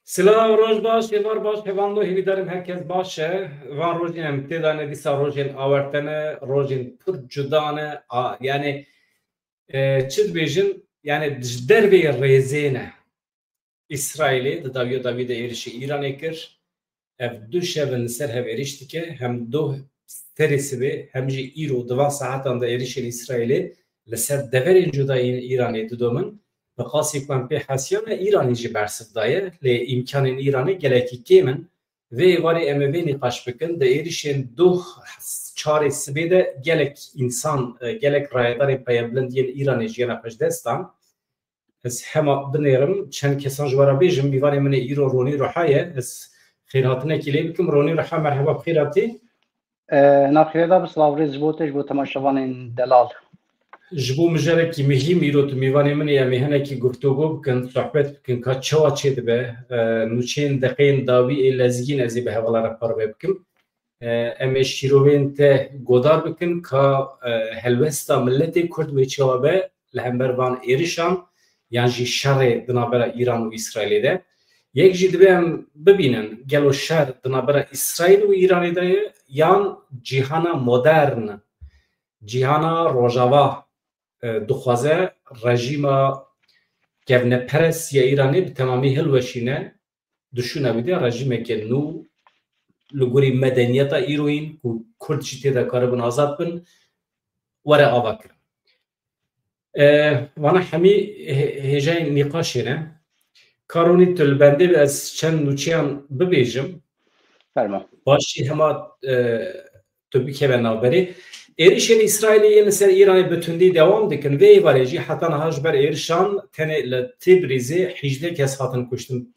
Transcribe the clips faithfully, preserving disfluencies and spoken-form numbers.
Silav, roj baş, êvar baş, hêvando, hêvîdarim herkes baş e. Van rojên em tê de ne, dîsa rojên awerte ne, rojên pir cuda ne. A, yani, e, çi dibêjin? Yani, ji dervê rêzê ne. Îsraîlê di dawiya dawî de êrişê Îranê kir. Ev du şev in li ser hev êrîş dike. Hem doh serê sibê, hem jî îro di van saetan de êrişên Îsraîlê li ser deverên cuda yên Îranê didomin. Bi qasî ku em pê hesiyane, Îranî jî bersiv daye, lê îmkanên Îranê gelekî kêm in. Vê êvarê em ê vê nîqaş bikin. Di êrişên doh çarê sibê de gelek însan, e, gelek rayedarên peyebilind yên Îranê jiyana xwe ji dest dan. Ez hema binêrim, çend kesan ji we re bêjim. Mîvanê min ê îro Ronî Ruha ye. Ez xêrhatinekî lê bikim. Ronî Ruha, merheba, bi xêr hatî. E, nav xêrê de bi, silav rêz ji bo te, ji bo temaşevanên delal. Ji bo mijarekî muhîm îro tu mîvanê min î, em ê hinekî guftûgo bikin, sohbet bikin, ka çawa çêdibe, e, nûçeyên deqeyên dawî ê lezgîn ez ê bi hevala re parve bikim. E, em ê şîrovên te godar bikin, ka, e, helwesta miletê Kurd wê çawa be li hember van êrişan, yan jî şerê di navbera Îran û Îsraîlê de. Yek jî dibe em bibînin, gelo şer di navbera Îsraîl û Îranê de ye, yan cîhana modern, cîhana rojava, e, dixwaze rejîma kevneperest ya Îranê bi temamî hilweşîne, dişûne wî de rejîmeke nû li gorî medeniyeta îroyîn ku Kurd jî tê de karibin azad bin, were ava kirin. E, vana hemî hê-, hêjayên nîqaşê ne. Ka Ronî, tu li bendê be, ez çend nûçeyan bibêjim. Fermo. Paşî hema, e, tu bikeve navberê. Êrişên Îsraîlê yên li ser Îranê bi tundî dewam dikin. Vê êvarê jî heta niha ji ber êrişan tenê li Tîbrîzê hejdeh kes hatin kuştin,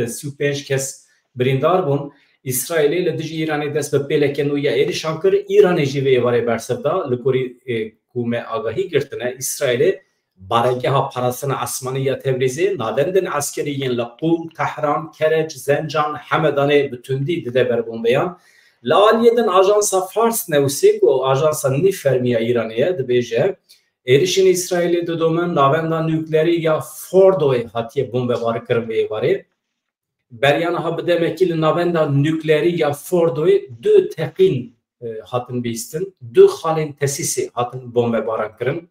sî û pênc kes birîndar bûn. Îsraîlê li dijî Îranê dest bi pêleke nû ya êrişan kir. Îranê jî vê êvarê bersiv da. Li gorî, e, ku me agahî girtine, Îsraîlê baregeha parastina esmanî ya Tebrîzê, navendên eskerî yên li Qûm, Tehran, Kerec, Zencan, Hemedanê bi tundî dide ber bombeyan. Li aliyê din ajansa Fars Newsê, ku ajansa nî fermî ya Îranê ye, dibêje, êrişên Îsraîlê didomin, navenda nukleerî ya Fordoyê hatiye bombebarkirin vê êvarê. Beriya niha bi demekî li navenda nukleerî ya Fordoyê du teqîn, e, hatin bihîstin, du xalên tesîsê hatin bombebaran kirin.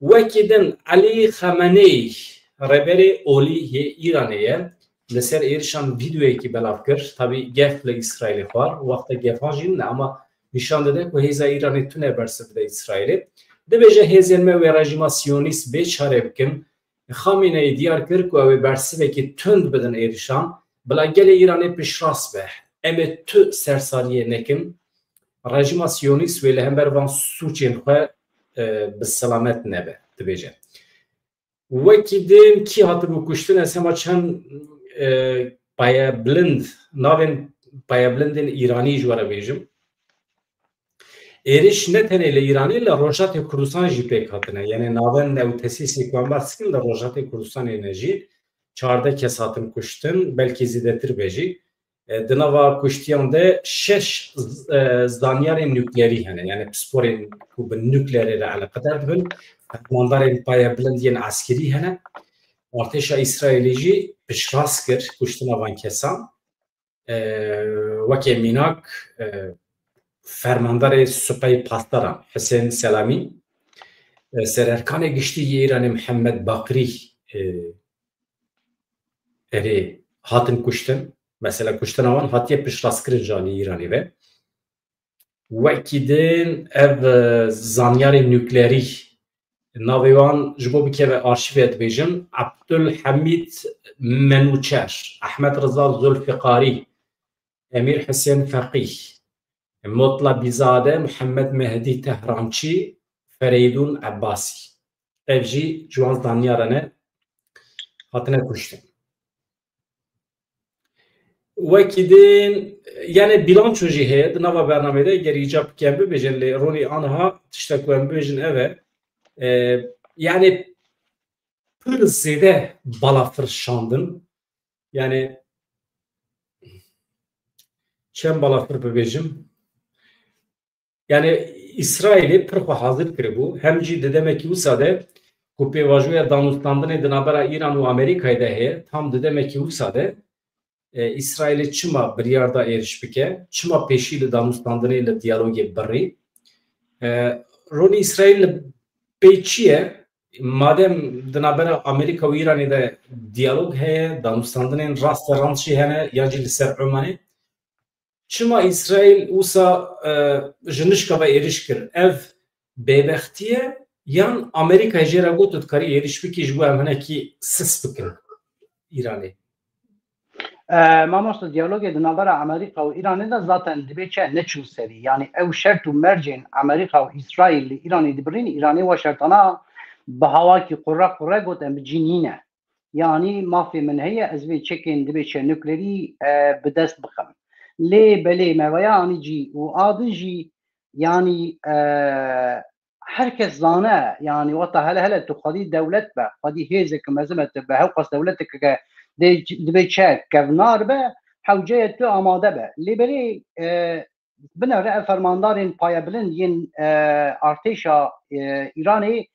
Wekî din Elî Xameneî, rêberê olî yê Îranê ye, li ser êrişan vîdeoyekî belav kir. Tabî gef li Îsraîlê xwar, wexta gefan jî ne, ama nîşan dide ku hêza Îranê tune bersiv dide Îsraîlê. Dibêje hêzên me wê rejîma siyonîst bê çare bikin. Xameneî diyar kir ku ew ê bersivekî tund bidin êrişan, bila gelê Îranê piştrast be. Em ê tu sersariyê nekin. Rejîma siyonîst wê li hember van sûcên xwe, e, bi selamet nebe, dibêje. Wekî din kî hatibû kuştin, ez hema çend, e, payebilind, navên payebilindên Îranî ji we re bêjim. Êrîş ne tenê li Îranê, li Rojhatê Kurdistan jî pêk hatine. Yanî navend û tesîsê ku em behs dikin li Rojhatê Kurdistanê ne jî çardeh kes hatin kuştin, belkî zêdetir be jî. E, di nava kuştiyan de şeş, e, zanyarên nukleerî hene. Yanî pisporên ku bi nukleerê re eleqedar dibin, fermandarên payebilind yên eskerî hene. Artêşa Îsraîlê jî piştrast kir kuştina van kesan. E, weke mînak, e, fermandarê Supey Pasdaran Hisên Selamî, e, sererkanê giştî yê Îranê Mihemed Baqrî, e, erê hatin kuştin. Mesela kuştina wan hatiye piştrastkirin ji alî Îranê ve. Wekî din ev, e, zanyarê nukleerî, navê wan ji bo bikeve arşîvê dibêjim, Abdulhamid Menûçer, Ehmed Riza Zulfiqarî, Emîr Hisên Feqîh, Motla Bîzade, Muhammed Mehdî Tehrançî, Fereydûn Ebbasî. Ev jî ji wan zanyara ne hatine kuştin. Wekî din, yani, bilanço jî heye di nava bernamê de, ger îcab bike em bibêjin, lê Ronî, aniha tiştek ku em bibêjin ev e. E, yani, pir zêde balafir şandin. Yani, çend balafir bibêjim? Yani, Îsraîlê pir xwe hazir kiribû. Hem jî di demekî wisa de ku pêvajoya danûstandinê di navbera Îran û Amerîkayê de heye, tam di demekî wisa de E, Îsraîlê çima biryar da êriş bike? Çima pêşî li danûstandinê, li diyalogê birî? E, Rolê Îsraîl li pê çi ye? Madem di navbera Amerîka û Îranê de diyalog heye, danûstandinên rasterast jî hene, yan jî li ser Omanê, çima Îsraîl wisa, e, ji nişka ve êriş kir? Ev bêbextî ye, yan Amerîkayê jê re got, tu dikarî êriş bikî, ji bo em hinekî sis bikin Îranê? E, mamoste, diyalogê di navbera Amerîka û Îranê de zaten dibê çi, neçûn serî. Yanî ew şert û mercên Amerîka û Îsraîl li Îranê dibirîn, Îranê wa şertana bi hawakî qurre qurre got, em bi cî nîne. Yanî mafê min heye, ez vê çekên dibê çi nuklerî, e, bi dest bixim. Lê belê me veya anî cî û a din jî, yanî, e, her kes zane, yanî weta hele hele tu xwedî dewlet be, xwedî hêzeke mezin be, tu be hewqas dewleteke ke dê, dibê çi kevnar be, hewce ye tu amade be. Lê belê, e, binere ev fermandarên payebilind yên, e, artêşa, e, Îranê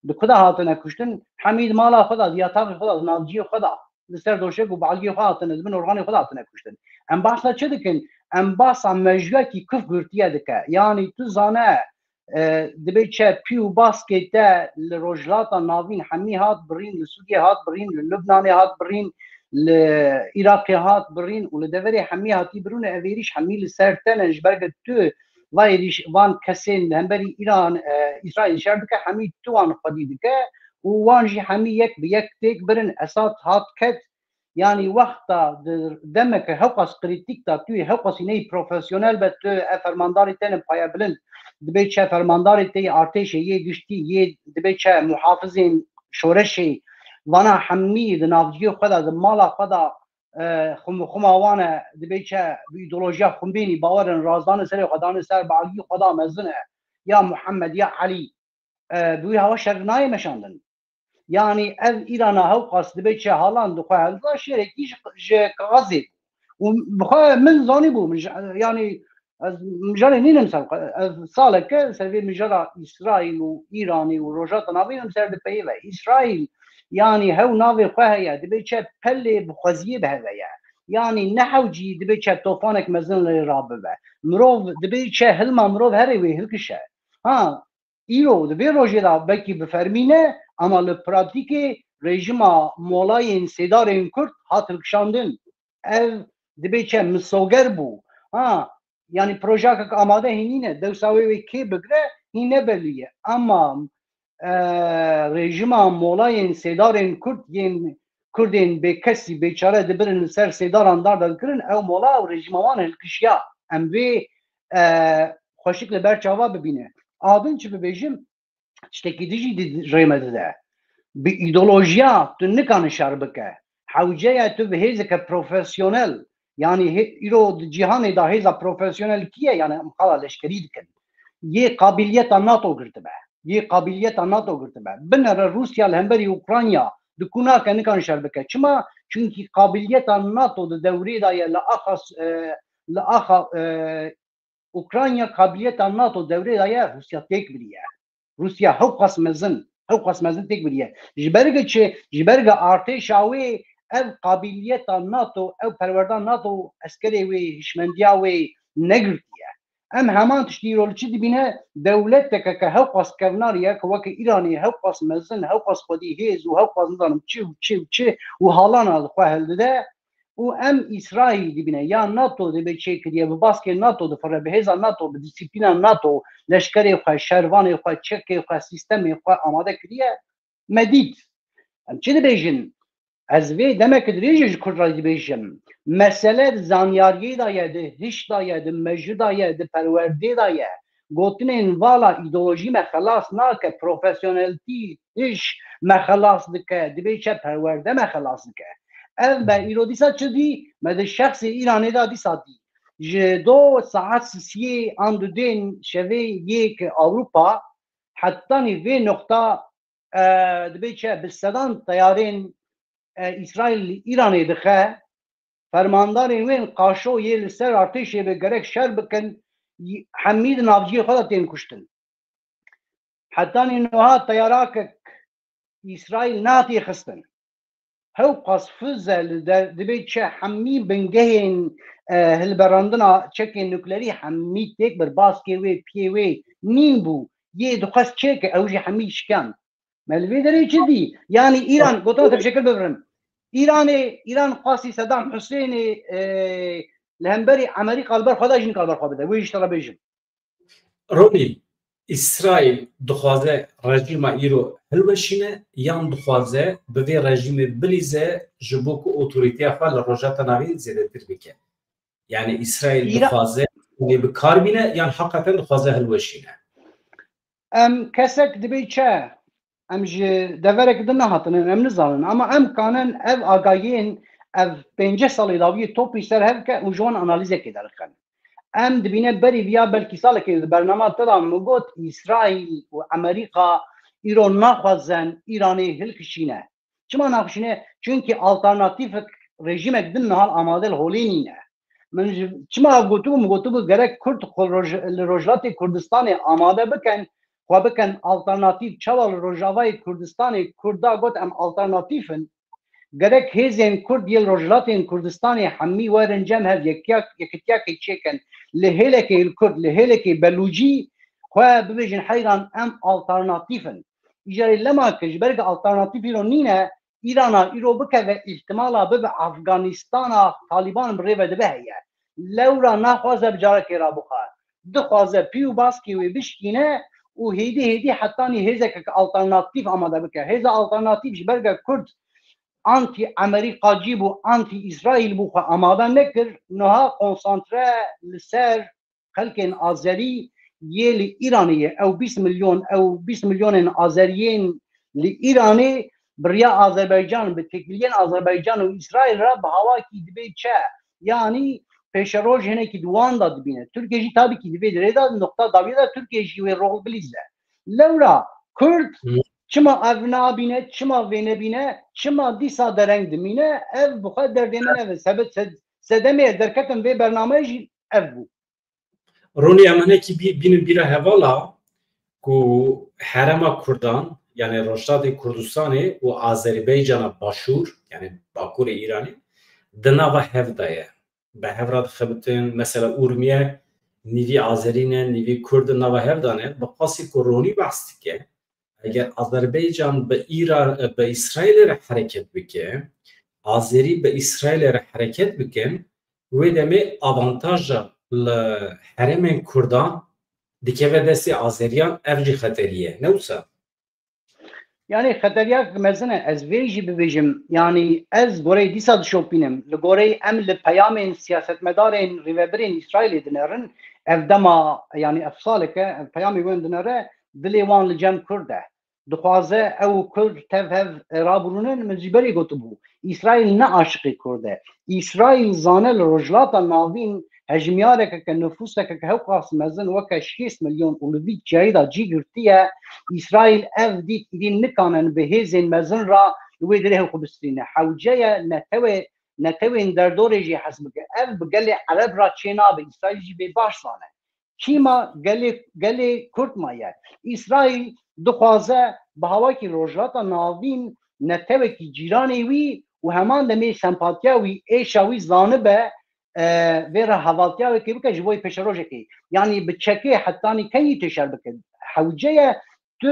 di ku de hatine kuştin, hemî di mala xwe de, di yataxê xwe de, di navciyê xwe de, li ser doşek û balgiyê xwe hatine, di bin organê xwe de hatine kuştin. Em behsa çi dikin? Em behsa mejûyekî kuf gurtiye dike. Yanî tu zane, e, dibê çi pî û baskê te li Rojhilata Navîn hemî hat birîn, li Sûriyê hat birîn, li Lubnanê hat birîn, li Iraqê hat birîn û li deverê hemî hatî birûne, ev êrîş hemî li ser te ne, ji ber ku tu va êrîş, van kesên li hemberî Îran, e, Îsraîl şer dike, hemî tu wan xwedî dike û wan jî hemî yek bi yek têk birin. Esad hat ket, Yanî wexta di demeke hewqas krîtîk de tu yê hewqasî neyî profesyonel be, tu ev fermandarê te ne payebilind, dibê çi fermandarê te yê artêşê yê giştî, yê dibê çi muhafizên şoreşê, vana hemî di navciyê xwe de, di mala xwe de, e, xum-, xuma wan e, dibê çi bi îdeolojiya xumbînî bawer in, razdane serê xwe, dane ser balgî xwe da mezin e, ya Muhammed ya Elî, e, bi wî hewa şer nayê meşandin. Yanî ev Îrana hewqas dibê çi halan dixwe hilda şêrekî ji, ji kaxezê bû. Û bixwe min zanîbû, min ji, yanî ez mijarê nînim ser, ez saleke ser vê mijara Îsraîl û Îranê û Rojhilata Navîn em ser dipeyê ve. Îsraîl, yanî hew navê xwe heye, dibê çi pelê bi xweziyê bi heve ye. Yanî ne hewcî dibê çi tofanek mezin lê rabibe. Mirov dibê çi hilma mirov herê wê hilkişe. Ha, îro di vê rojê de belkî bi fermî ne, ama li pratîkê rejîma molayên sêdarên Kurd hat hilkişandin. Ev dibê çi misoger bû. Ha, yanî projeyeke amade hîn nîne, dewsa wê wê kê bigre, hîn ne belî ye. Ama, e, rejîma molayên sêdarên Kurd yên Kurdên bêkesî, bêçare dibirin li ser sêdaran dar de dikirin, ew mola û rejîma wan hilkişiya. Em vê, e, xweşik li ber çava bibîne. A din çi bibêjim, tiştekî din jî di rê me dide. Bi îdeolojiya tu nikane şer bike. Hewce ye tu bi hêzeke profesyonel, yanî hê-, îro di cîhanê de hêza profesyonel kî ye? Yanî em xala leşkerî dikin. Yê qabiliyeta NATO girtibe. Yê qabiliyeta NATO girtibe. Binere Rûsya li hemberî Ukrayna di ku nake nikane şer bike. Çima? Çunkî qabiliyeta NATO di dewrê de ye, li axa, e, li axa, e, Ukrayna qabiliyeta NATO dewrê de ye, Rûsya têk biriye. Rûsya hewqas mezin, hewqas mezin têk biriye. Ji ber ge çi? Ji ber ge artêşa wê ev qabiliyeta NATO, ew perwerda NATO, eskerê wê, hişmendiya wê negirtiye. Em heman tiştî îro li çi dibîne, dewleteke ke hewqas kevnar ye, ku weke Îranê hewqas mezin, hewqas xwedî hêz û hewqas nizanim çi û çi û çi û halana li xwe hildide û em Îsraîl dibîne ya NATO dibê çêkiriye, bi baskê NATO difire, bi hêza NATO, bi dîsîplîna NATO, leşkerê xwe, şervanê xwe, çekê xwe, sîstemê xwe amade kiriye. Me dît. Em çi dibêjin? Ez vê demeke dirêj e ji Kurd re dibêjim. Mesele di zanyariyê de ye, di hiş de ye, di mejû de ye, di perwerdê de ye. Gotinên vala îdeolojî me xelas nake, profesyoneltî, hiş me xelas dike, dibê çi perwerde me xelas dike. Ev me îro dîsa çi dî? Me di şexsê Îranê de dîsa dî. Ji do saet sisiyê an dudên şevê yê ki Ewropa hetanî vê noqta e, dibê çi bi sedan teyarên, e, Îsraîl li Îranê dixe, fermandarên wên qaşo yê li ser artêşê bi gerek şer bikin, y-, hemî di navciyê xwe de tên kuştin. Hetanî niha teyarakek Îsraîl natê xistin. hewqas fize li der dibê çi hemî bingehên, e, hilberandina çekên nuklerî hemî têk bir, baskê wê piyê wê nîn bû. Yê dixwest çêke, ew jî hemî şikand. Me li vê derê çi dî? Yanî Îran, gotina te bi şekil bibirim. Îranê, Îran xwastî Sedam Husênê, e, li hemberî Amerîka li ber xwe da jî nikar ber xwe bide. Wê jî te re bêjim. Ronî, Îsraîl dixwaze rejîma îro hilweşîne yan dixwaze bi vê rejîmê bilîze ji bo ku otorîteya xwe li Rojhilata Navîn zêdetir bike? Yani Îsraîl Îra- dixwaze lê bi kar bîne yan heqeten dixwaze hilweşîne? Em kesek dibê çi? Em ji deverek din nehatine, em nizanin. Ama em kanin ev agahiyên ev pêncî salê dawiyê topî ser hev ke û ji wan analîzekê derxin. Em dibîne berî viya belkî salekê di bernama te de min got, Îsraîl û Amerîka îro naxwazin Îranê hilkişîne. Çima naxişîne? Çunkî alternatîfek, rejîmek din niha amade li holê nîne. Min ji, çima ev gotibû? Min gotibû gerek Kurd xwe roj-, li Rojhilatê Kurdistanê amade bikin, xwe bikin alternatîf. Çawa li Rojavayê Kurdistanê Kurda got em alternatîf in? Gerek hêzên Kurd yê li Rojhilatên Kurdistanê hemî werin cem hev, yektiyak-, yekitiyakê çêkin. Li hêlekê li Kurd, li hêlekê Belûcî xwe bibêjin heyran em alternatîf in. Îcarê lema ke ji ber ke alternatîf îro nîne, Îrana îro bikeve îhtimala bibe Afganîstana Talîban bi rê ve dibe heye. Lewra naxwaze bi carekê re bixe. Dixwaze pî û baskê wê bişkîne û hêdî hêdî hetanî hêzekek alternatîf amade bike. Hêza alternatîf ji ber ke Kurd anti-Amerîkacî bû, anti-Îsraîl bû, xwe amade nekir, niha konsantre li ser xelkên Azerî yê li Îranê ye. Ew bîst milyon, ew bîst milyonên Azeriyên li Îranê bi riya Azerbaycan, bi têkiliyên Azerbaycan û Îsraîl re bi hawakî dibê çi? Yanî pêşeroj hinekî di wan de dibîne. Tirkiye jî tabî kî di vê derê de, noqta dawiyê de Tirkiye jî wê rol bilîze. Lewra Kurd Hı. çima ev nabîne, çima vê nebîne, çima dîsa dereng dimîne, ev bi xwe derdê me nebe. Sebet sed-, sedemê ez derketim vê bernameyê jî ev bû. Ronî, em hinekî bî-, bînin bîra hevala ku herêma Kurdan, yani Rojhilatê Kurdistanê û Azerbaycana Başûr, yani Bakurê Îranê, di nava hev de ye. Bi hev re dixebitin, mesela Urmiye nîvî Azerî ne, nîvî Kurd in, nava hev de ne. Bi qasî ku Ronî behs dike, eger Azerbaycan bi Îra-, bi Îsraîlê re hereket bike, Azerî bi Îsraîlê re hereket bikin, wê demê avantaja li herêmên Kurdan dikeve destê Azeriyan, ev jî xeterî ye. Ne wisa? Yanî xeteriyek mezin e. Ez vê jî bibêjim. Yanî ez goreyê dîsa dişopînim. Li goreyê em li peyamên siyasetmedarên rêvebirên Îsraîlê dinerin. Ev dema, yanî ev saleke, ev peyamê wen dinere, dilê wan li cem Kurd e. Dixwaze ew û Kurd tev hev rabirûnin, min jî berê gotibû. Îsraîl ne aşiqê Kurd e. Îsraîl zane li Rojhilata Navîn hejmiyareke ke nifûseke ke hewqas mezin weke şêst milyon û li vî çiyayî de cî girtiye, Îsraîl ev dît, îdî nikanin bi hêzên mezin re li wê derê hew xwe bistîne. Hewce ye netewê, netewên derdorê jî hez bike. Ev bi gelê Ereb re çênabe. Îsraîl jî vê baş zane. Çima gelê, gelê Kurd maye? Îsraîl dixwaze bi hawakî Rojhilata Navîn netewekî cîranê wî û heman demê sempatiya wî, êşa wî zanibe, e, vê re hevaltiya wekê bike ji bo pêşerojekê. Yanî bi çekê hetanî kengî tê şer bike. Hewce ye tu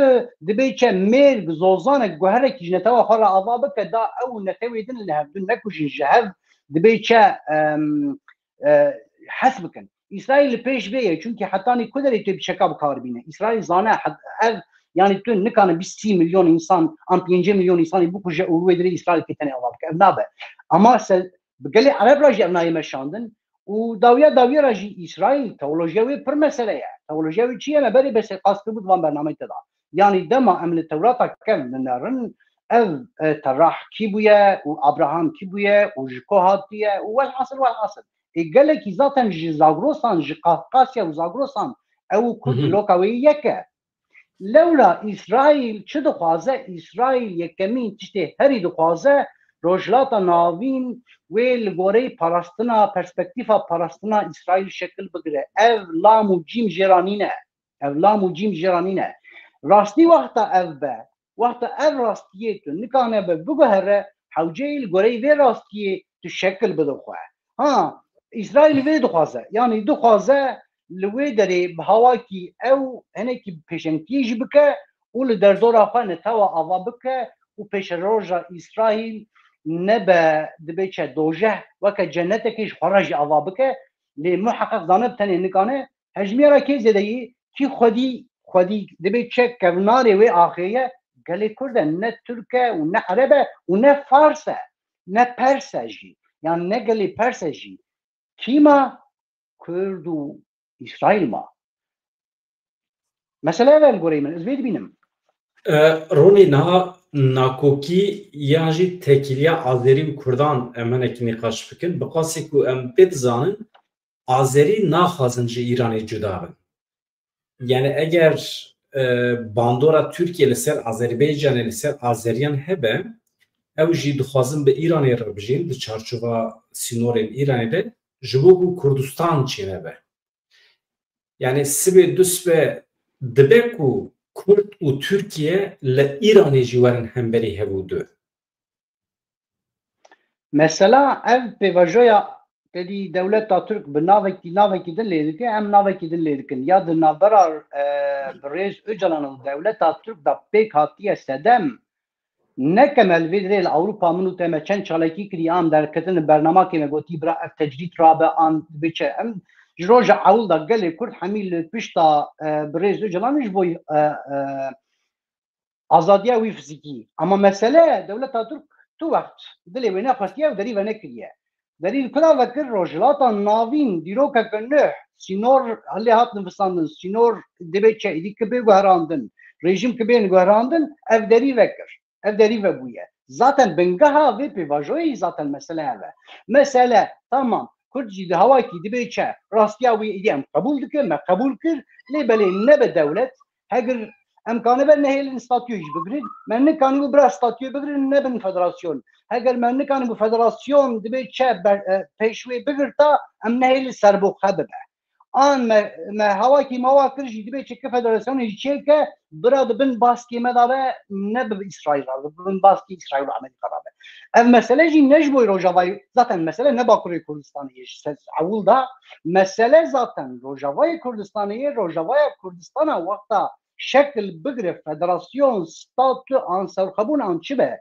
dibê çi mêr zozanek guherekî ji netewa xwe re ava bike, da ew û netewê din li hevdû nekujin, ji hev dibê çi, em, e, hes bikin. Îsraîl li pêş vê ye, çunkî hetanî ku derê tê bi çeka bi kar bîne. Îsraîl zane he-, ev, yanî tu nikane bîst sî milyon însan, an pêncî milyon însanî bikuje û wê dirê Îsraîl kê tenê ava bike. Ev nabe. Ama se bi gelê Ereb re jî ev nayê meşandin û dawiya dawiyê re jî Îsraîl, teolojiya wê pir mesele ye. Teolojiya wê çi ye? Me berê besê qas kiribû di van bernameyê te de. Yanî dema em li Tewrata kevn dinerin, ev, e, Terah kî bûye û Abraham kî bûye û ji ku hatiye û welhasil, welhasil. Ê gelekî zaten ji Zagrosan, ji Kafkasya û Zagrosan, ew û Kurd Hı hı. loka wê yek e. Lewra Îsraîl çi dixwaze? Îsraîl yekemîn tiştê herî dixwaze, Rojhilata Navîn wê li goreyê parastina, perspektîfa parastina Îsraîl şekil bigire. Ev lam û cîm jê re nîne. Ev lam û cîm jê re nîne. Rastî wexta ev be, wexta ev rastiyê tu nikane be, biguhere, Hewceyî li goreyî vê rastiyê tu şekil bide xwe. Ha, Îsraîl vê dixwaze. Yanî dixwaze li wê derê bi hawakî ew hinekî pêşengtiyê jî bike û li derdora xwe netewa ava bike û pêşeroja Îsraîl nebe dibe çi dojeh weke cenetekê ji xwe re jî ava bike. Lê muheqeq zane bi tenê nikane hejmiyara kê zêde yî kî xwedî xwedî dibe çi kevnarê wê axê ye, gelê Kurd e, ne Tirk e û ne Ereb e û ne Fars e, ne Pers e jî, yan ne gelê Pers e jî. Kî ma? Kurd û Îsraîl ma. Mesele ev e li goreyê min, ez vê dibînim. E, Ronî, niha nakokî yan jî tekîliya Azerî û Kurdan em hinekî nîqaş bikin. Bi qasî ku em pê dizanin, Azerî naxwazin ji Îranê cuda bin. Yani eger e, bandora Tirkiye li ser Azerbaycanê, li ser Azeriyan hebe, ew jî dixwazin bi Îranê re bijîn, di çarçova sînorên Îranê de, ji bo ku Kurdistan çênebe. Yani sibê du sibe dibe ku Kurd û Tirkiye li Îranê jî werin hemberî hev û du. Mesela ev pêvajoya tedî dewleta Tirk bi navekî navekî din lê dike, em navekî din lê dikin. Ya di navbera e, birêz Ocalan û dewleta Tirk de pêk hatiye sedem, ne kemel vê dirê li Ewropa min û te me çend çalakî kirî, an derketin li bernamakê me gotî bira ev tecrîd rabe an biçe. Em ji roja ewil de gelê Kurd hemî li pişta e, birêz Ocalan ji bo e, e, azadiya wî fizîkî. Ama mesele dewleta Tirk tu wext dilê wê nexwestiye û derî venekiriye. Derî li kula vekir Rojhilata Navîn dîrokeke nuh sînor hilê hat nivîsandin, sînor dibê çi êdî ki bê guherandin, rejîm ki bên guherandin, ev derî vekir. Ev derî vebûye. Zaten bingeha vê pêvajoyê zaten mesele ev e. Mesele tamam Kurd jî di hawakî dibê çi rastiya wî êdî em qebûl dikin, me qebûl kir, lê belê nebe dewlet, heger em kanibe nehêlin statûyê jî bigirin, me nikanîbû bira statûyê bigirin, nebin federasyon. Heger me nikanîbû federasyon dibê çi ber- e, pêş wê bigirta, em nehêlin serboxwe bibe. An me, me hawakî mawa kir jî dibê çi ki federasyonê jî çêke, bira di bin baskê me de be, ne bi Îsraîl re, bi bin baskê Îsraîl û Amerîka re be. Ev mesele jî ne ji bo Rojavayê, zaten mesele ne Bakurê Kurdistanê ye ji ser ewil de, mesele zaten Rojavayê Kurdistanê ye, Rojavaya Kurdistana wexta şekil bigire, federasyon, statü, an serxwebûn an çi be,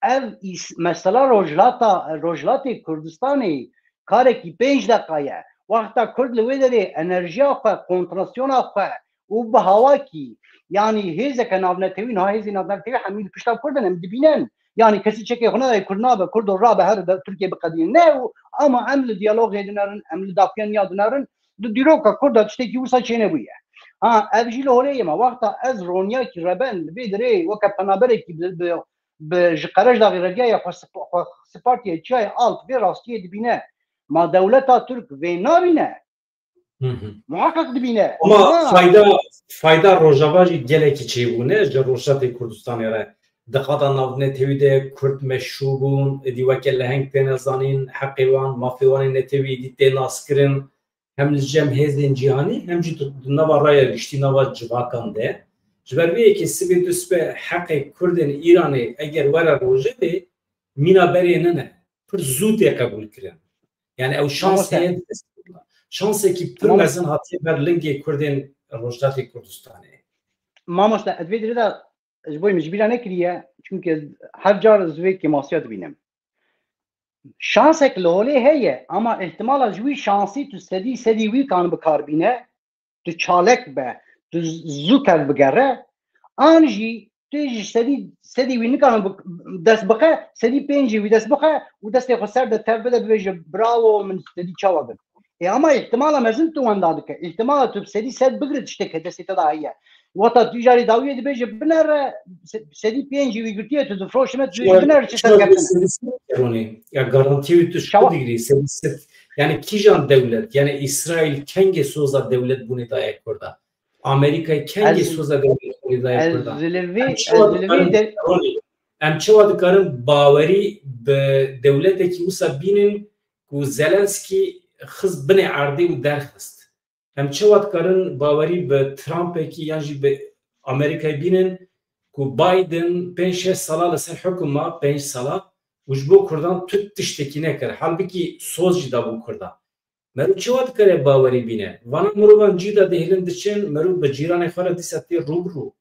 ev îs- mesela Rojhilata, Rojhilatê Kurdistanê karekî pênc deqa ye. Wexta Kurd li wê derê enerjiya xwe, kontrasyona xwe û bi hawakî, yanî hêzeke navnetewî, niha hêzên navnetewî hemî li pişta Kurd in, em dibînin. Yanî kesî çekê xwe nayê Kurd nabe, Kurdo rabe here de Tirkiye biqedînin. Ne û ama em li diyalogê dinerin, em li daxuyaniya dinerin, di dîroka Kurda tiştekî wisa çênebûye. Ha, ev jî li holê ye me. Wexta ez roniyakî reben li vê dirê weke penaberekî bi, bi, bi ji Qerejdaxê rediyaye xwe sp- xwe spartiye çiyayê alt vê rastiyê dibîne. Ma dewleta Tirk vê nabîne? Hı hı. Muhakkak dibîne. Ama Ha. fayda fayda Rojava jî gelekî çêbûne ji Rojhilatê Kurdistanê re. Di qada navnetewî de Kurd meşrû bûn, êdî weke leheng têne zanîn, heqê wan, mafê wan ê netewî êdî tê naskirin. Hem li cem hêzên cîhanî, hem jî di, di nava raya giştî, nava civakan de. Ji ber vê yekê sibê du sibe heqê Kurdên Îranê eger were rojevê, mîna berê nine. Pir zû tê qebûl kirin. Yani ew şans Mamoste. heye. Şansekî pir Tamam. Mezin hatiye ber lingê Kurdên Rojhilatê Kurdistanê. Mamoste, ez vê dirê de ji bo min ji bîra nekiriye, çunke her car ez vê kêmasiya dibînim. Şansek li holê heye, ama ihtimala ji wî şansî tu sedî sedî wî kan bi kar bîne, tu çalek be, tu zû tev bigere, an jî tu ji sedî sedî wî nikane bi- dest bixe, sedî pêncî wî dest bixe û destê xwe ser de tev bide, bibêje bravo, min sedî çawa bin. Ê, ama ihtimala mezin tu wenda dike. Ihtimala tu bi sedî sed bigire tiştek destê te de heye. Wata tu îcarê dawiyê dibêje binere, se- sedî pêncî wî girtiye, tu difroşime, tu dibêje binere çi serkeftin. Ronî, ya garantiyê wî tu ji Çawa- ku digirî, sedî sed. Yani kîjan dewlet, yani Îsraîl kengê soza dewlet bûnê daye Kurda? Amerîkayê kengê Ez- soza dewlet bûnê daye Ez Kurda? li vê, Em ez çawa li vê dikarin, de Ronî, em çawa dikarin bawerî bi dewletekî wisa bînin ku Zelenskî xist binê erdê û derxist? Em çawa dikarin bawerî bi Trumpekî yan jî bi Amerîkayê bînin ku Biden pênc şeş sala li ser hukuma, pênc sala, û ji bo Kurdan tu tiştekî nekir. Halbikî soz jî dabû Kurdan. Meriv çawa dikare bawerî bîne? Vana mirovan cî de dihêlin diçin, meriv bi cîranê xwe re dîsa tê rû bi rû.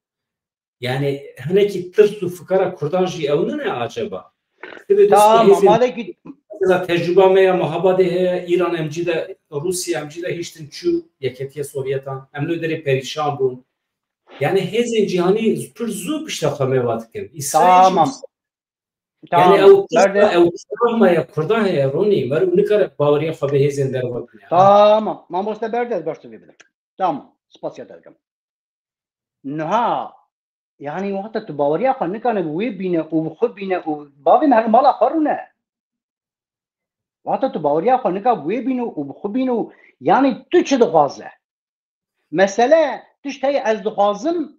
Yani hinekî tirs û fikara Kurdan jî ew nine acaba? Sibê dest Tamam, hêzên malekî Mesela tecrüba me ya Mahabadê heye, Îran em cî de, Rûsya em cî de hiştin çû, yeketiye Sovyetan. Em li derê perîşan bûn. Yani hêzên cîhanî pir zû pişta xwe me va dikin. Îsraîl jî Tamam. wisa. Yani Tamam. ew Berde ew travma ya Kurdan heye, Ronî. Meriv nikare baweriya xwe bi hêzên derve bine. Tamam. Mamoste berde ez baş tu vê bidim. Tamam. Spasiya te dikim. Niha, yani wexta tu baweriya xwe nikane bi wê bîne û bi xwe bîne û bavê me her mala xwe rûne. Wexta tu baweriya xwe nika bi wê bîne û bi xwe bîne û yani tu çi dixwaze? Mesele tişt heye ez dixwazim,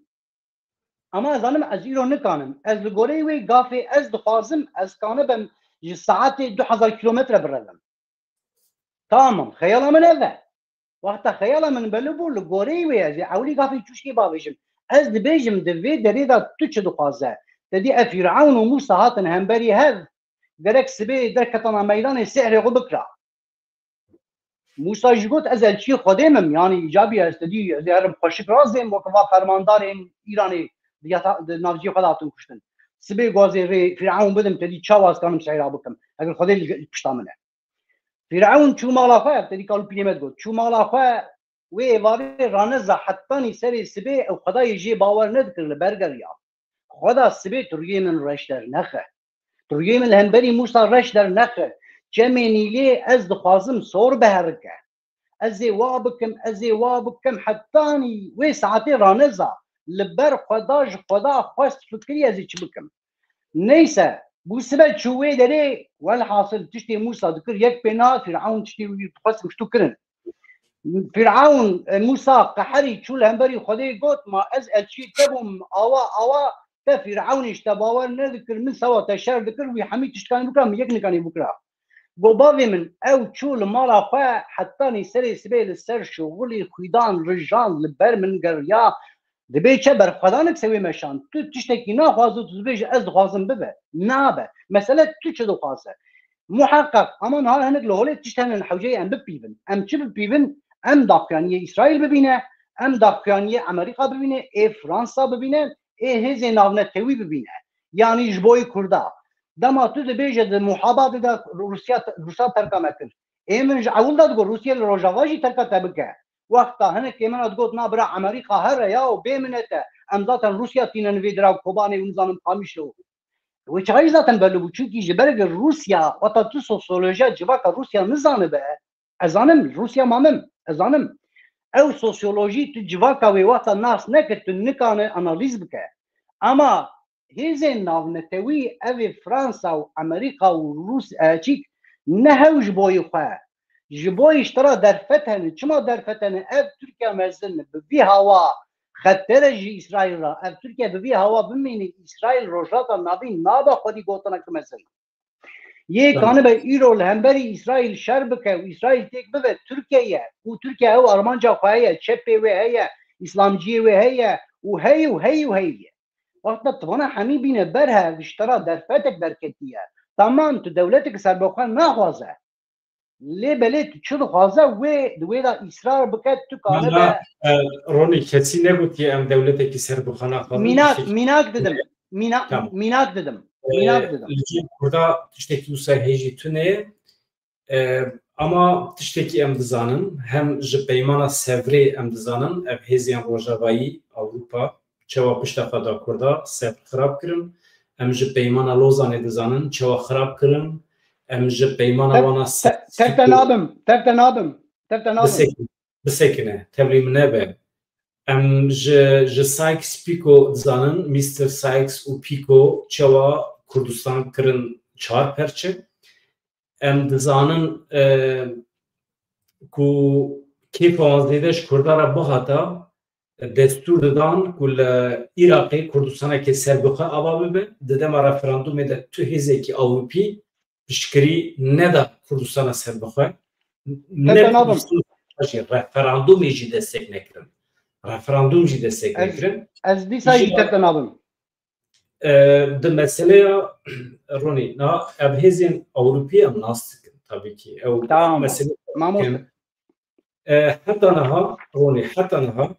ama ez zanim ez îro nikanim. Ez li goreyê wê gafê ez dixwazim, ez kanibim ji saetê du hezar kilometre birevim. Tamam, xeyala min ev e. Wexta xeyala min belî bû, li goreyê wê ez ê ewilî gafê çûşkê bavêjim. Ez dibêjim, di vê derê de tu çi dixwaze? Te dî ev Fîrewn û Mûsa hatin hemberî hev, gerek sibê derketana meydanê sehrê xwe bikira. Mûsa jî got, ez elçiyê Xwedê me im, yanî îcabî ez te dî, ez ê herim xweşik razêm, weke va fermandarên Îranê di yata-, di navciyê xwe de hatin kuştin. Sibê gazê rê Fîrewn bidim, te dî çawa ez kanim sehra bikim, eger Xwedê li pişta min e. Fîrewn çû mala xwe, te dî kalûpîlê me digot, çû mala xwe, wê êvarê raneza hetanî serê sibê ew Xwedayê jê bawer nedikir, li ber geriya. Xweda sibê tu rûyê min reş dernexe. Tu rûyê min li hemberî Mûsa reş dernexe. Çemê Nîlê ez dixwazim sor biherike. Ez ê wa bikim, ez ê wa bikim, hetanî wê saetê raneza. Li ber Xweda, ji Xweda xwest fikirî ez ê çi bikim. Neyse, bû sibe çû wê derê, welhasil tiştê Mûsa dikir yek pê na, Fîrewn tiştê wî dixwest ji tu kirin. Fîrewn, e, Mûsa qeherî çû li hemberî Xwedê got, ma ez elçiyê te bûm, awa, awa, te Fîrewnê ji te bawer nedikir, min sewa te şer dikir, wî hemî tişt kanî bikira, min yek nikanî bikira. Got, bavê min, ew çû li mala xwe, hetanî serê sibê li ser şixulî xwîdan, rijan, li ber min geriya, Dibê çi berxwedanik se wê meşan. Tu tiştekî naxwaze, tu dibêje, ez dixwazim bibe. Nabe. Mesele tu çi dixwaze? Muheqeq, ama niha hinek li holê tişt hene li hewceyê em bipîvin. Em çi bipîvin? Em daxuyaniyê Îsraîl bibîne, em daxuyaniyê Amerîka bibîne, ê Fransa bibîne, ê hêzên navnetewî bibîne. Yanî ji boyî Kurda. Dema tu dibêje di muhabadê de Rûsya, Rûsa terka me kir. Ê min ji ewil de digot, Rûsya li Rojava jî terka te bike. Wexta hinek ê min digot, na bira Amerîka here ya û bê min e te. Em zaten Rûsya tînin vê dira Kobanê û nizanim Qamişlo. Wê çaxê zaten belli bû. Çunkî ji ber Rûsya, wata tu sosyolojiya civaka Rûsya nizanibe. Ez zanim, Rûsya mamim. Ez zanim. Ew sosyolojî tu civaka wê wexta nas neke, tu nikane analîz bike. Ama hêzên navnetewî, ev ê Fransa û Amerîka û Rûs-, e, çîk, ne hew ji boyî xwe, ji boyî ji te re derfet hene. Çima derfet hene? Ev Tirkiye mezin bi vî hawa xetere ji Îsraîl re. Ev Tirkiye bi vî hawa bimîne, Îsraîl Rojhilata Navîn nabe xwedî gotinek mezin. Yê Tamam. kanibe îro li hemberî Îsraîl şer bike û Îsraîl têk bibe Tirkiye ye û Tirkiye ew armanca xwe heye, çepê wê heye, îslamciyê wê heye û heye û heye û heye. Wexta tu vana hemî bîne ber hev, ji te re derfetek derketiye. Tamam, tu dewletek serbixwe naxwaze. Lê belê tu çi dixwaze, wê di wê de îsrar bike, tu kanibe Valla, e, Ronî, kesî negotiye em dewletekî serbixwe naxwazin. Mînak, Tiştekî mînak didim. Mîna-, Tamam. mînak didim. E, Mînak didim. Li cem Kurda tiştekî wisa hêjî tune. E, ama tiştekî em dizanin, hem ji peymana Sevrê em dizanin, ev hêzên Rojavayî, Ewropa, çawa pişta xwe da Kurda, Sevr xirab kirin. Em ji peymana Lozanê dizanin, çawa xirab kirin. Em ji peymana Tev-, wana te-, tev te nabim, tev te nabim, tev te nabim. Bisekine, bisekine, tevlî min nebe. Em ji, ji Sykes-Picot dizanin, Mister Sykes û Picot çawa Kurdistan kirin çar perçe. Em dizanin, e, ku kêfa wan zêde ji Kurda re bihata, destûr didan ku li Iraqê Kurdistaneke serbixwe ava bibe, di dema referandumê de tu hêzekî Ewropî piştgirî neda Kurdistana serbixwe, ne Tete nabim. Kurdistan jî referandumê jî destek nekirin. Referandum jî destek Ez, nekirin. ez dîsa jî Jî tete nabim. E, di meseleya Ronî, na, ev hêzên Ewropî em nas dikin, tabii ki. Ew Tamam. mesele Mamoste. E, heta niha, Ronî, heta niha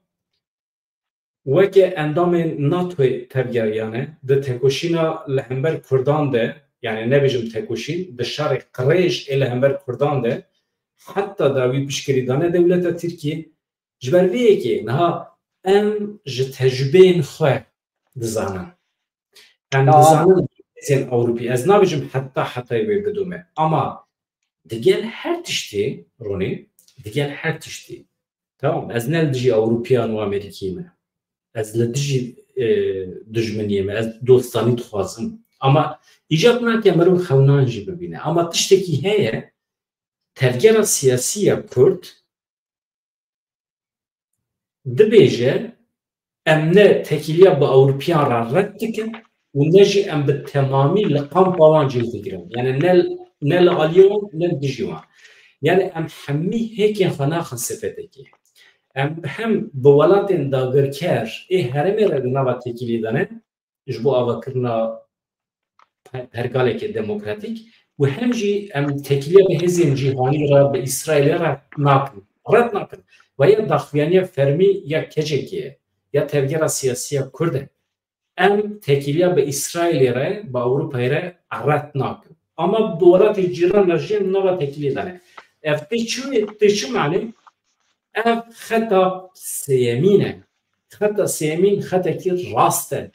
weke endamên NATOyê tevgeriyane, di tekoşîna li hember Kurdan de, yani nebêjim tekoşîn, di şerê qirêj ê li hember Kurdan de, heta dawî piştgirî dane dewleta Tirkiyê. Ji ber vê yekê niha em ji tecrûbeyên xwe dizanin. Em Tamam. dizanin hêzên Ewropî. Ez nabêjim heta hetayê wê bidome. Ama digel her tiştê, Ronî, digel her tiştê. Tamam, ez ne li dijî Ewropiyan û Amerîkî me. Ez li dijî, e, dijminiyê me. Ez dostanî dixwazim. Ama îcab nake mirov xewnan jî bibîne. Ama tiştekî heye, tevgera siyasî ya Kurd dibêje, em ne tekîliya bi Ewropiyan re red dikin û ne jî em bi temamî li qampa wan cih digirin. Yani ne, ne li aliyê wan, ne li dijî wan. Yani em hemî hêkên xwe naxin sifetekê. Em hem bi welatên dagirker ê herêmê re di nava tekîliyê de ne, ji bo avakirina pe-, pergaleke demokratîk û hem jî em tekîliya bi hêzên cîhanî re, bi Îsraîlê re nakin. Red nakin. Ve ya daxuyaniya fermî ya kecekê ye, ya tevgera siyasî ya Kurd e. Em tekîliya bi Îsraîlê re, bi Ewropayê re red nakin. Ama bi welatê cîran re jî em nava tekîliyê de ne. Ev tê çi, tê çi manê? Ev xeta sêyemîn e. Xeta sêyemîn xetekî rast e.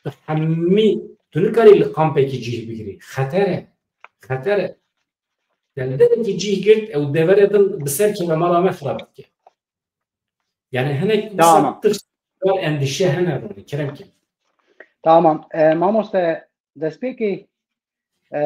Tu hemî, tu nikarî li kampekî cih bigirî. Xeter e. Xeter e. Yani derekî cih girt, ew deverê din bi ser keve mala me xirab dike. Yani hinek wisa Tamam. tirs, endişe hene rûnê, kerem ke. Tamam. E, mamoste, destpêkê, e,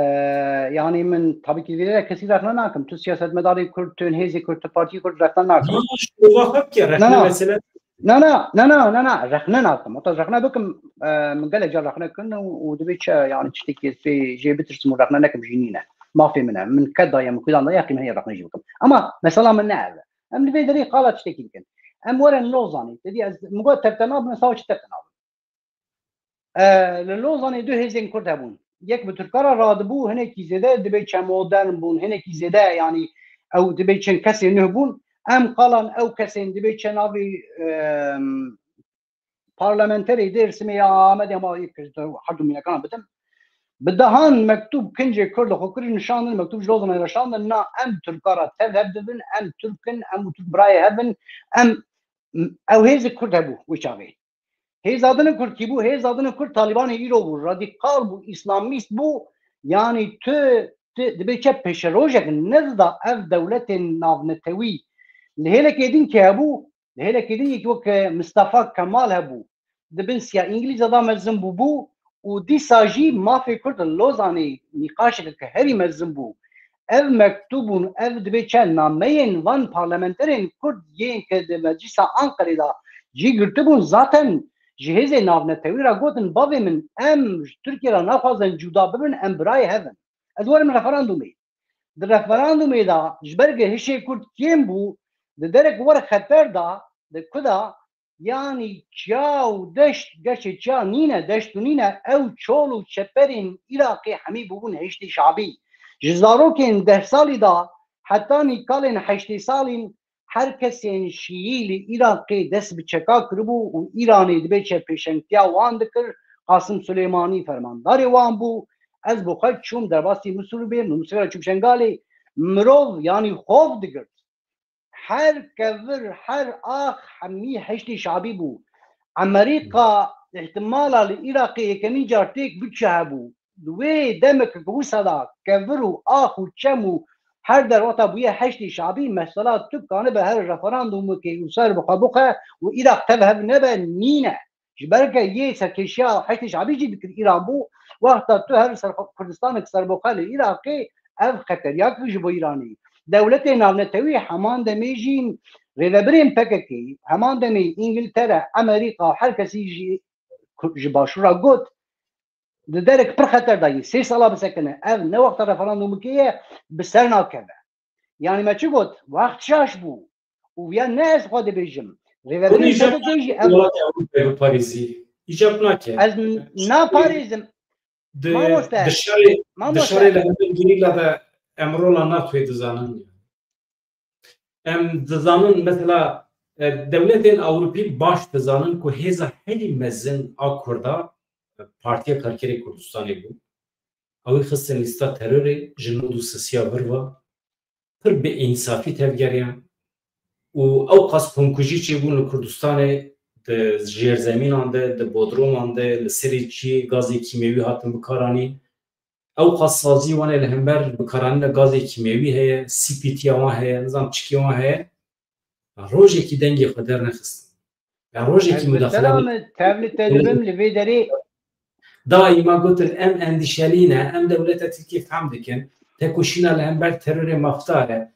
yani min tabii ki vêrê kesî rexne nakim. Tu siyasetmedarê Kurd, tu hêzê Kurd, tu partiyê Kurd rexne nakim. Na, şova xwe bike, rexne Na, na. mesele. Na, na, na, na, na, na, rexne nakim. Heta rexne bikim, e, min gelek car rexne kirin û, û divê çi, yani tiştekî ez pê jê bitirsim û rexne nekim jî nîne. Mafê min e. Min ked daye, min kudan daye, heqî min heye rexne jî bikim. Ama mesela min ne ev e. Em li vê derê qala tiştekî dikin. Em werin Lozanê. Te dî ez, min got tevte nabim, ez çi tevte nabim. E, li Lozanê du hêzên Kurd hebûn. Yek bi Tirka re radibû, hinekî zêde dibê çe modern bûn, hinekî zêde, yanî ew dibê çend kesên nuh bûn. Em qalan ew kesên dibê çe navê, em, parlamenterê Dêrsimê ya Amedê ma yek ji her du mînekan bidim. Bi dehan mektûb kincê Kurd li xwe kirî nişandin, mektûb ji Lozanê re şandin, na em Tirka re tev hev dibin, em Tirk in, em û Tirk birayê hev in, em, ew hêzê Kurd hebû wê çaxê. Hêza din Kurd kî bû? Hêza din Kurd Talîbanê îro bû, radîkal bû, îslamîst bû, yanî tu, tu dibê çi pêşerojek nedida ev dewletên navnetewî. Li hêlekê din kê hebû, li hêlekê din yek wek Mistefa Kemal hebû. Di bin siya Îngilîza de mezin bûbû û dîsa jî mafê Kurd li Lozanê nîqaşeke herî mezin bû. Ev mektûb û ev dibê çend nameyên van parlamenterên Kurd yên ke di Meclisa Anqerê de cî girtibûn, zaten ji hêzên navnetewî re gotin, bavê min, em ji Tirkiye re naxwazin cuda bibin, em birayê hev in. Ez werim referandumê. Di referandumê de ji ber ku hişê Kurd kêm bû, di derek wer xeter de, di ku de, yanî çiya û deşt, gerçê çiya nîne, deşt û nîne, ew çol û çeperên Iraqê hemî bûbûn heştê şabî. Ji zarokên deh salî de heta nîkalên heştê salîn her kesên şiyî li Iraqê dest bi çeka kiribû û Îranê dibê çe pêşengtiya wan dikir. Qasim Suleymanî fermandarê wan bû. Ez bi xwe çûm derbasî Misûrê bê, Misûrê çûm Şengalê. Mirov, yanî xof digirt. Her kevir, her ax hemî heştê şabî bû. Amerîka îhtimala li Iraqê yekemîn car têk biçe hebû. Di wê demeke ku wisa da kevir û ax û çem û her der wexta bûye heştê şabî, mesela tu kanibe her referandum bike û ser bixwe bixwe û Iraq tev hev nebe, nîne. Ji ber ke yê serkêşiya heştê şabî jî dikir Îran bû, wexta tu her ser Kurdistanek serbixwe li Iraqê, ev xeteriyak ji bo Îranê. Dewletê navnetewî heman demê jî rêvebirên P K K, heman demê Îngiltere, Amerîka, her kesî jî ji Başûra got, di derek pir xeter de yî. Sê sala bisekine. Ev ne wexta referandumekê ye, bi ser nakeve. Yanî me çi got? Wext şaş bû. Û ya ne ez xwe dibêjim. Rêvebirên P K K jî ev welatê Ewropayê biparêzî. îcab nake. Ez naparêzim. Di, di şerê, di şerê li hember gerîla de em rola NATOyê dizanin. Em dizanin mesela, e, dewletên Ewropî baş dizanin ku hêza herî mezin a Kurda, e, Partiya Karkerê Kurdistanê bû. Ew ê xistin lîsta terorê, ji nod û sisiya vir ve pir bi însafî tevgeriyan û ew qas komkujî çêbûn li Kurdistanê, di jêrzemînan de, di bodroman de, li serê çiyê gazê kîmyewî hatin bikaranîn. Ew qas sazî wan ê li hember bikaranîna gazê kîmyewî heye, C P T ya wan heye, nizam çikê wan heye. Rojekî dengê xwe dernexistin. Ya rojekî mudaxile. Tevli te dibim li vê derê. Daîma gotin em endîşelî ne, em dewleta Tirkiyê fehm dikin. Tekoşîna li hember terorê mafdar e.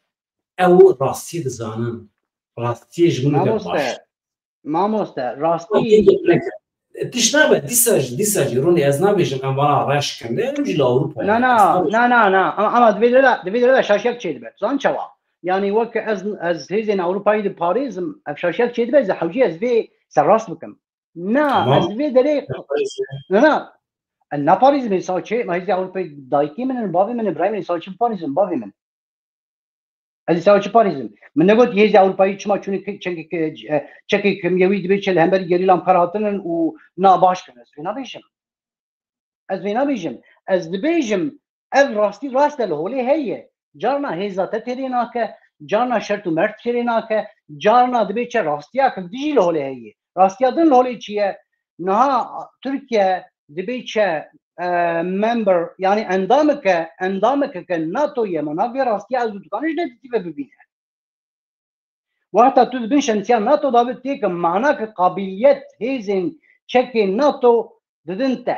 Ew rastiyê dizanin. Rastiyê ji min de baş. Mamoste, rastî. Tişt nabe, dîsa jî, dîsa jî Ronî ez nabêjim em vana reş kin. Em jî li Ewropa. Na, na, na, na, na. Ama, ama divê de, divê de şaşiyek çêdibe. Zan çawa? Yani wek ez, ez hêzên Ewropayî diparêzim, ev şaşiyek çêdibe, ez hewcî ez vê serrast bikim. Na, ez vê derê, na, na. Naparêzim, hêza çê, ma hêzê Ewropayî dayikê min in, bavê min in, birayê min, hêza çê biparêzim, bavê min. Ez ê çi parêzim? Min negot hêzê Ewropayî çima çûne çekê, çekê kimyewî dibê çi li hemberî gerîlan kar hatinin û na baş kirin. Ez vê nabêjim. Ez vê nabêjim. Ez dibêjim, ev rastî rast e, li holê heye. Carna hêza te têrê nake, carna şert û mert têrê nake, carna dibê çi rastiyakek dijî li holê heye. Rastiya din li holê çi ye? Niha Tirkiye dibê çi, e, member, yani endameke, endameke ke NATO ye, ma navê rastiya ez û tu kanî ji netîtî ve bibîne. Wexta tu di bin şemsiya NATO da bi têke mana ke qabiliyet hêzên çekên NATO didin te.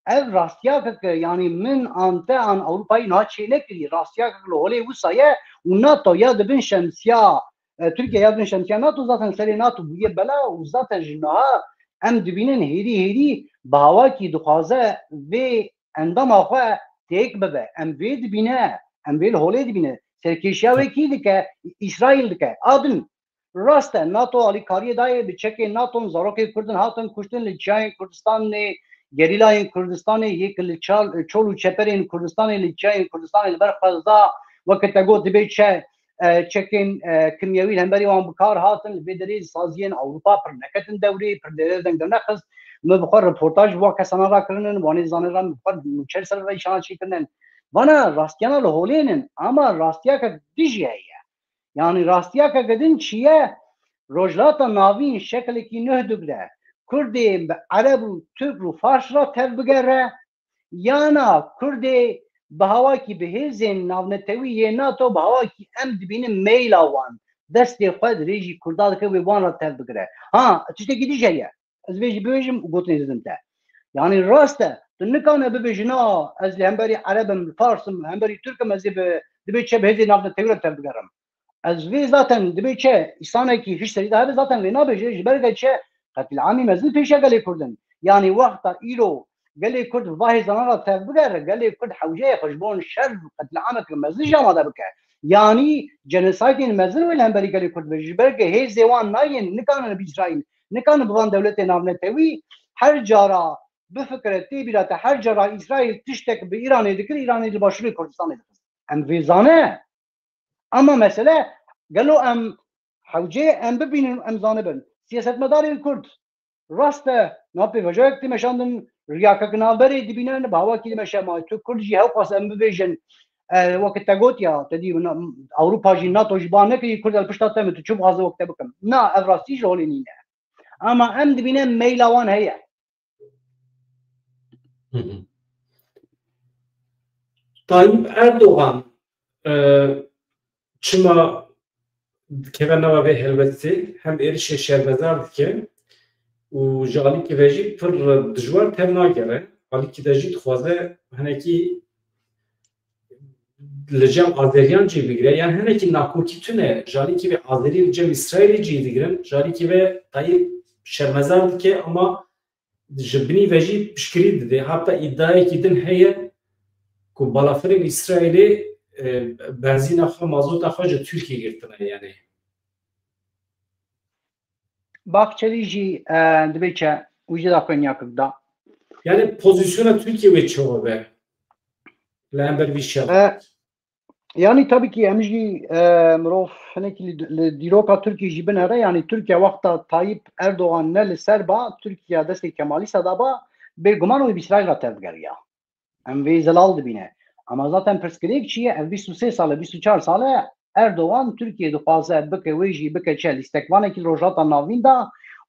Ev rastiyake ke, yani min an te an Ewropayî niha çê nekirî, rastiyake ke li holê wisa ye û NATO ya di bin şemsiya, e, Tirkiye ya di bin şemsiya NATO zaten serê NATO bûye bela û zaten ji niha em dibînin hêdî hêdî bi hawakî dixwaze vê endama xwe têk bibe. Em vê dibîne, em vê li holê dibîne. Serkêşiya wê kî dike? Îsraîl dike. A din. Rast e, NATO alîkariyê dayê, bi çekên NATO zarokê Kurdin hatin kuştin li çiyayên Kurdistanê, gerîlayên Kurdistanê, yek li çal, çol û çeperên Kurdistanê, li çiyayên Kurdistanê li ber xwe da, weke te got dibê çe, e, çekên, e, kimyewî li hemberî wan bi kar hatin, li vê derê saziyên Ewropa pir neketin dewrê, pir dêre deng de nexist. Min bi xwe reportaj bi wan kesana rakirinin, wanê zanê re min bi xwe nûçer ser veyşana çêkirinin. Vana rastiyana li holê nin, ama rastiyakek dijî heye. Yani rastiyakeke din çi ye? Rojhilata Navîn şekilekî nuh digre. Kurdê bi Ereb û Tirk û Fars re tev bigere, yana Kurdê bi hawakî bi hêzên navnetewî yê NATO bi hawakî em dibînin meyla wan, destê xwe dirêjî Kurda dike wê wan re tev bigire. Ha, tiştekî dî jê ye. Ez vê jî bibêjim û gotinê didin te. Yani rast e, tu nikane bibêjî, na, ez li hemberî Ereb im, Fars im, hemberî Tirk im, ez ê bi, dibê çi bi hêzên navnetewî re tev bigerim. Ez vê zaten dibê çi, îsanekî hiş serî de hebe zaten vê nabêje, ji ber ke çi, qetlîamî mezin pêşiya gelê Kurd in. Yani wexta îro gelê Kurd bi va hêzana re tev bigere, gelê Kurd hewceyê xwe ji bo şer qetlîameke mezin jî amade bike. Yani genosidên mezin wê li hemberî gelê Kurd be. Ji ber ke hêzê wan nayên, nikanin bi Îsraîl, nikanin bi van dewletê navnetewî, her cara bifikire, tê bîra te, her cara Îsraîl tiştek bi Îranê dikir, Îranê li Başûrê Kurdistanê dixist. Em vê zane. Ama mesele, gelo em hewcê em bibînin, em zanibin. Siyasetmedarên Kurd, rast e, niha pêvajoyek tê meşandin, riyakek navberê dibînin, bi hawakî dimeşe, ma tu Kurd jî hewqas em bibêjin, e, weke te got ya, te dî, Ewropa jî, NATO jî ba nekirî, Kurd li pişta te me, tu çi bixwaze wek te bikim? Na, ev rastî ji holê nîne. Ama em dibîne meyla wan heye. Tayyip Erdogan, e, çima dikeve nava vê helwestê, hem êrişê şermezar dike û ji alîkî ve jî pir dijwar tev nagere. Alîkî de jî dixwaze hinekî li cem Azeriyan cî bigire. Yan hinekî nakokî tune ji alîkî ve Azerî li cem Îsraîlê cî digirin. Ji alîkî ve Tayyip şermezar dike, ama ji binî ve jî piştgirî dide. Heta îdiayekî din heye ku balafirên Îsraîlê, e, benzîna xwe, mazota xwe ji Tirkiyê girtine, yanî. Baxçelî jî, e, dibê çi, Wî jî daxuyanî Yakûb da. Yani pozisyona Tirkiye wê çawa be? Li hember vî şer. E, yanî tabii ki em jî e, mirov hinekî li, li dîroka Tirkiye jî binere, yanî Tirkiye wexta Tayyip Erdogan ne li ser ba, Tirkiye destê Kemalîsta da ba, bêguman wê bi Îsraîl re tevbigeriya. Em vê zelal dibîne. Ama zaten pirsgirêk çi ye? Ev bîst û sê sal e, bîst û çar sal e Erdogan Tirkiye dixwaze bike wê jî bike çi? Lîstekvanekî li Rojhilata Navîn de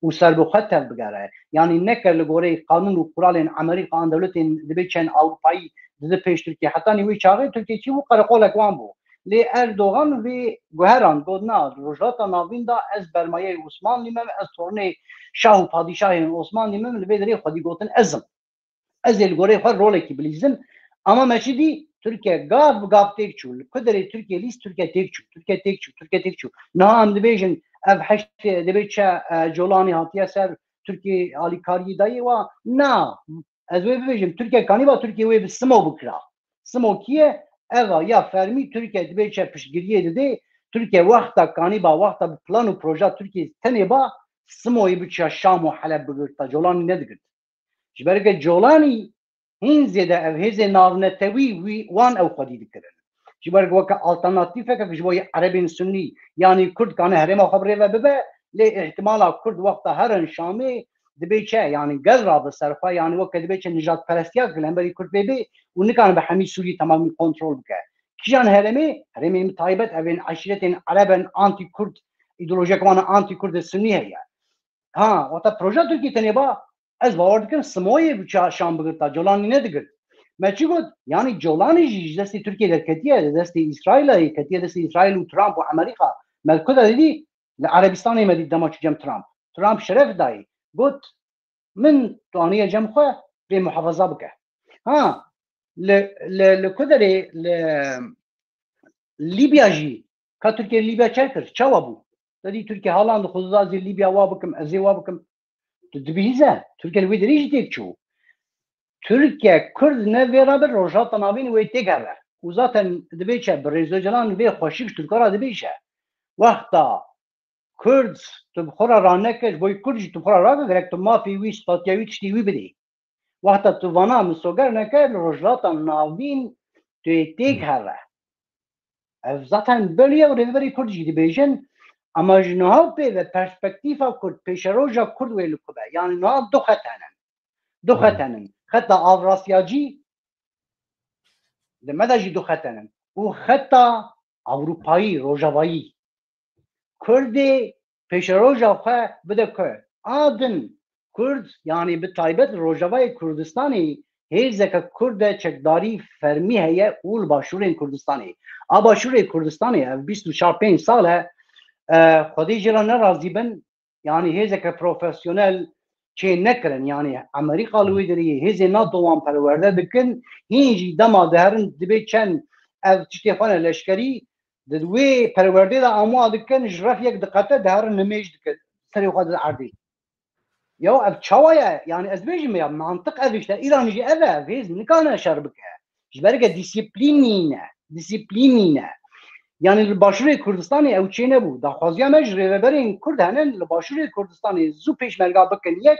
û serbixwe tevbigere. Yanî neke li goreyê qanûn û quralên Amerîka an dewletên dibê çend Ewropayî didi pêş Tirkiye. Hetanî wê çaxê Tirkiye çi bû? Qereqolek wan bû. Lê Erdogan vê guheran got, na, li Rojhilata Navîn de ez bermayeyê Osmanlî me, ez tornê şah û padîşahên Osmanlî me, li vê derê xwedî gotin ez im. Ez ê li goreyê xwe rolekî bilîzim. Ama me çi dî? Tirkiye gav bi gav têk çû. Li ku derê Tirkiye lîst, Tirkiye têk çû. Tirkiye têk çû. Tirkiye têk çû. Niha em dibêjin ev heştê dibê çi, e, Colanî hatiye ser Tirkiye alîkariyê dayê wa. Na. Ez wê bibêjim, Tirkiye kanîba Tirkiye wê bi Simo bikira. Simo kî ye? Eva ya fermî Tirkiye dibê çi piştgiriyê didê. Tirkiye wexta kanîba, wexta bi plan û proja Tirkiye tenê ba, Simoyê biçiya Şam û Heleb bigirta. Colanî nedigirt. Ji ber ke Colanî hîn zêde ev hêzê navnetewî wî wan ew xwedî dikirin. Ji ber weke alternatîfeke ji bo Erebên Sunnî, yanî Kurd kane herêma xwe bi rê ve bibe, lê îhtimala Kurd wexta herin Şamê dibê çi, yanî gel rabe ser xwe, yanî weke dibê çi nijadperestiya li hemberî Kurd pê bê û nikane bi hemî Sûriyê temamî kontrol bike. Kîjan herêmê? Herêmên bi taybet evên eşîretên Ereb in, antî-Kurd, îdeolojiyek wan antî-Kurd Sunnî heye. Ha, wata proja Tirkî tenê ba, ez bawer dikim Simoyê bi ça-, Şam bigirta, Colanî nedigirt. Me çi got? Yanî Colanî jî ji destê Tirkiyê derketiye, li destê Îsraîlê ketiye, destê Îsraîl û Trump û Amerîka. Me ku de dî, li Erebistanê me dî dema çû cem Trump. Trump şeref dayî. Got, min tu aniye cem xwe, vê muhafaza bike. Ha, li, li, li ku derê, li Lîbya jî, ka Tirkiye Lîbya çer kir, çawa bû? Te dî Tirkiye halan dixwazî, ez ê Lîbya wa bikim, ez ê wa bikim. Tu dibihîze, Tirkiye li wê derê jî têk çû. Tirkiye Kurd ne vê re bi Rojhilata Navîn wê têk here. Û zaten dibê çi, Birêz Ocalan vê xweşik ji Tirka re dibêje. Wexta Kurd tu bi xwe re raneke, ji bo Kurd jî tu bi xwe re rake, gerek tu mafê wî, statiya wî, tiştê wî bidî. Wexta tu vana misoger neke, li Rojhilata Navîn tu yê têk here. Ev zaten belî ye û rêveberê Kurd jî dibêjin. Ama ji niha pê ve perspektîfa Kurd, pêşeroja Kurd wê li ku be? Yanî niha du xet hene. Du xet hene. Xeta Avrasyacî, di me de jî du xet hene. Û xeta Ewropayî, Rojavayî. Kurdê pêşeroja xwe bide ku a din Kurd, yanî bi taybet li Rojavayê Kurdistanê hêzeke Kurd e, çekdarî fermî heye û li Başûrên Kurdistanê. A Başûrê Kurdistanê ev bîst û çar pênc sal e, e, Xwedê jê re nerazî bin, yanî hêzeke profesyonel çê nekirin. Yanî Amerîka li wê derê ye, hêzên NATO wan perwerde dikin, hîn jî dema diherin dibê çend ev tiştê xwe ne leşkerî, di wê perwerdê de amuha dikin, ji ref yek diqete diherin nimêj dikin, serê xwe di erdê. Ya ev çawa ye? Yanî ez bêjim ya, mantiq ev işte, Îran jî ev e, ev hêz nikane şer bike. Ji ber ke dîsîplîn nîne, dîsîplîn nîne. Yanî li Başûrê Kurdistanê ew çê nebû. Daxwaziya me ji rêveberên Kurd hene li Başûrê Kurdistanê zû pêşmerga bikin yek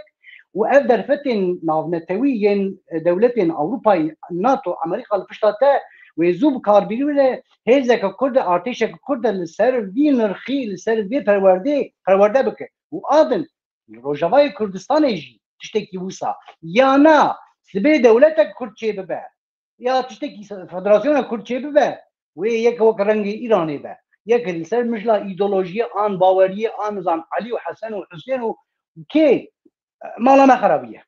û ev derfetên navnetewî yên dewletên Ewropayê, NATO, Amerîka li pişta te wê zû bi kar bînin, hêzeke Kurd e, artêşeke Kurd e li ser vî nirxî, li ser vê perwerdê perwerde bike. Û a din li Rojavayê Kurdistanê jî tiştekî wisa. Ya na, sibê dewletek Kurd çê bibe. Ya tiştekî Federasyona Kurd çê bibe, wê yek wek rengê Îranê be. Yek li ser mijla îdeolojiyê an baweriyê an nizam Elî û Hesen û Husên û kê mala me xerabiye.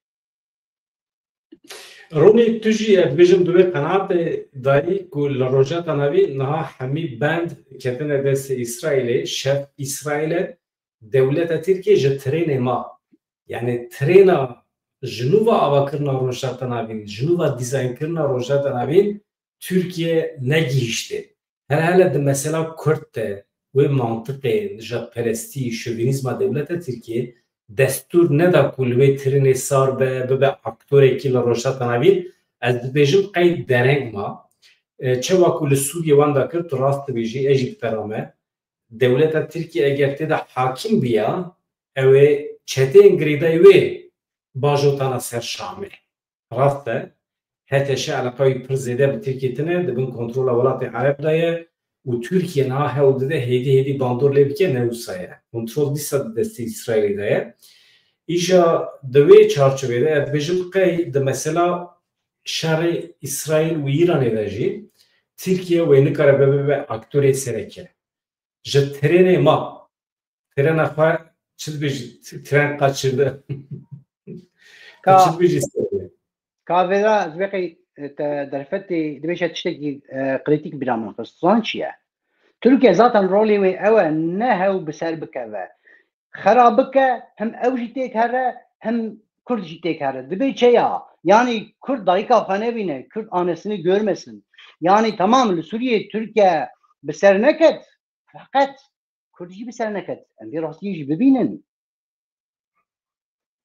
Ronî, tu jî ez dibêjim di wê qenaatê dayî ku li Rojhilata Navî niha hemî bend ketine destê Îsraîlê, şef Îsraîl e, dewleta Tirkiyê ji trênê ma. Yani trêna ji nû ve avakirina Rojhilata Navîn, ji nû ve dîzaynkirina Rojhilata Navîn Tirkiye negihîştê. Her hele di mesela Kurd de wê mantiqê nijadperestî, şovinîzma dewleta Tirkiyê destûr neda ku li wê trênê sar be, bibe aktorekî li Rojhilata Navîn. Ez dibêjim qey dereng ma. E, çawa ku li Sûriyê wenda kir, tu rast dibêjî, ez jî bi te re me. Dewleta Tirkiyê eger tê de hakim biya, ew ê çeteyên girêdayî wê bajotana ser Şamê. Rast e, H T Ş eleqa wî pir zêde bi Tirkiyê tine, di bin kontrola welatê Ereb de ye û Tirkiye niha hewl dide hêdî hêdî bandor lê bike, ne wisa ye. Kontrol dîsa di destê Îsraîlê de ye. Îja di wê çarçovê de ez dibêjim qey di mesela şerê Îsraîl û Îranê de jî Tirkiye wê nikare bibe aktorê sereke. Ji trênê ma, trêna xwe çi dibêjî, tren kaçırdı. Tu Ka- çi dibêjî serê? Ka vêra ez wê qey, e, te derfetê dibêje tiştekî, e, krîtîk bîra min xist. Zan çi ye? Tirkiye zaten rolê wê ew e, ne hew bi ser bikeve. Xera bike, hem ew jî têk here, hem Kurd jî têk here. Dibê çi ya? Yani Kurd dayika xwe nebîne, Kurd annesini görmesin. Yani tamam, li Sûriyê Tirkiye bi ser neket, feqet Kurd jî bi ser neket. Em vê rastiyê jî bibînin.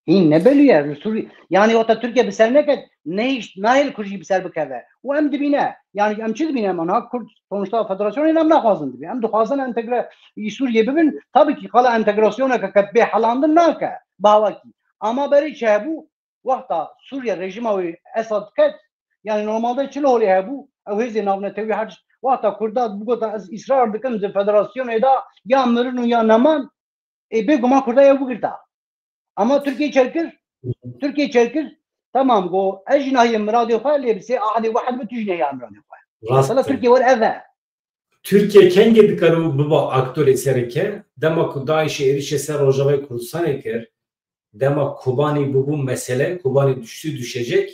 Hîn ne belû ye, li Sûrî-, yani wexta Tirkiye bi ser neket, nehişt, nahêl Kurd jî bi ser bikeve. Û em dibîne, yani em çi dibîne? Em anha Kurd, sonuçta federasyonê em naxwazin dibî. Em dixwazin entegre-, î Sûriyê bibin. Tabii ki qala entegrasyoneke ke bê helandin nake, bi hawakî. Ama berê çi hebû? Wexta Sûriye rejîma wê Esad ket, yani normalde çi li holê hebû? Ew hêzê navnetewî her, wexta Kurda bigotin ez îsrar dikim di federasyonê de ya mirin û ya neman, ê bêguman Kurda ew bigirta. Ama Tirkiye çerkir, Tirkiye çerkir, tamam go, ez jî nahiyê miradê xwe, lê bi sê ahadê wehed bi tu jî nehiya miradê xwe. Rast Mesela e. Tirkiye wer ev e. Tirkiye kengê dikare û biba aktorê sereke, dema ku DAIŞê êrişê ser Rojavayê Kurdistanê kir, dema Kobanî bûbû mesele, Kobanî düştü düşecek,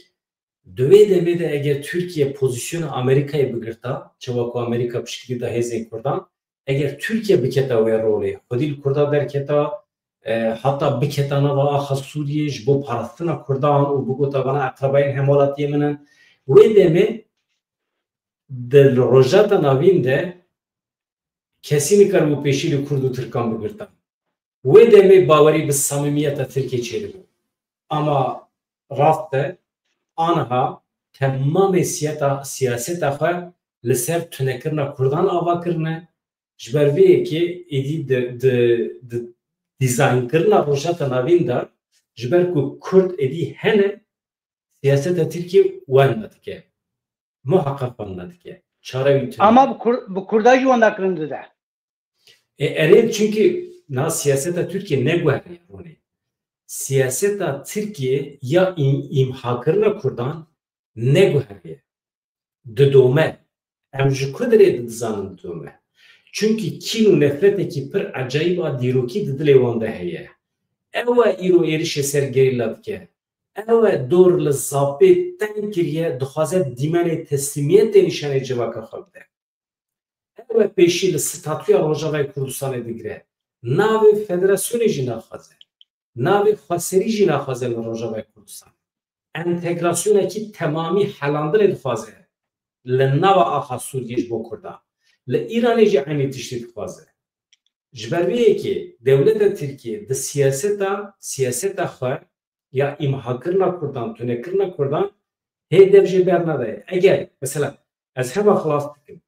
di wê demê de eger Tirkiye pozisyona Amerîkayê bigirta, çawa ku Amerîka piştgirî da hêzên Kurdan, eger Tirkiye biketa wê rolê, xwedî li Kurda derketa, e, heta biketa nava axa Sûriyê ji bo parastina Kurdan û bigota vana eqrebayên hemwelatiyê min in, wê demê di Rojhilata Navîn de kesî nikaribû pêşî li Kurd û Tirkan bigirta. Wê demê bawerî bi samîmiyeta Tirkiyê çêdibû. Ama rast e, aniha temamê siyeta-, siyaseta xwe li ser tunekirina Kurdan ava kirine. Ji ber vê yekê êdî di, di, di dîzaynkirina Rojhilata Navîn de, ji ber ku Kurd êdî hene, siyaseta Tirkiyê wenda dike. Muheqeq wenda dike. Çare wî tune. Ama bi Kur-, bi Kurda jî wenda kirin dide. E, erê, çunkî na siyaseta Tirkiyê neguheriye Ronî. Siyaseta Tirkiyê ya îm-, îmhakirina Kurdan neguheriye. Didome. Em ji ku dirê dizanin didome. Çunkî kîn û nefretekî pir ecayîb a dîrokî di dilê wan de heye. Ew e îro êrişê ser gerîla dike. Ew e dor li Zapê teng kiriye, dixwaze dîmenê teslîmiyetê nîşanê civaka xwe bide. Ew e pêşî li statûya Rojavayê Kurdistanê digire. Navê federasyonê jî naxwaze. Navê xweserî jî naxwaze li Rojavayê Kurdistan. Entegrasyonekî temamî helandinê dixwaze. Li nava axa Sûriyê ji bo Kurdan. Li Îranê jî eynî tiştî dixwaze. Ji ber vê yekê dewleta Tirkiyê di siyaseta, siyaseta xwe ya îmhakirina Kurdan, tunekirina Kurdan hê dev jê bernadaye. Eger, mesela, ez hema xilas dikim.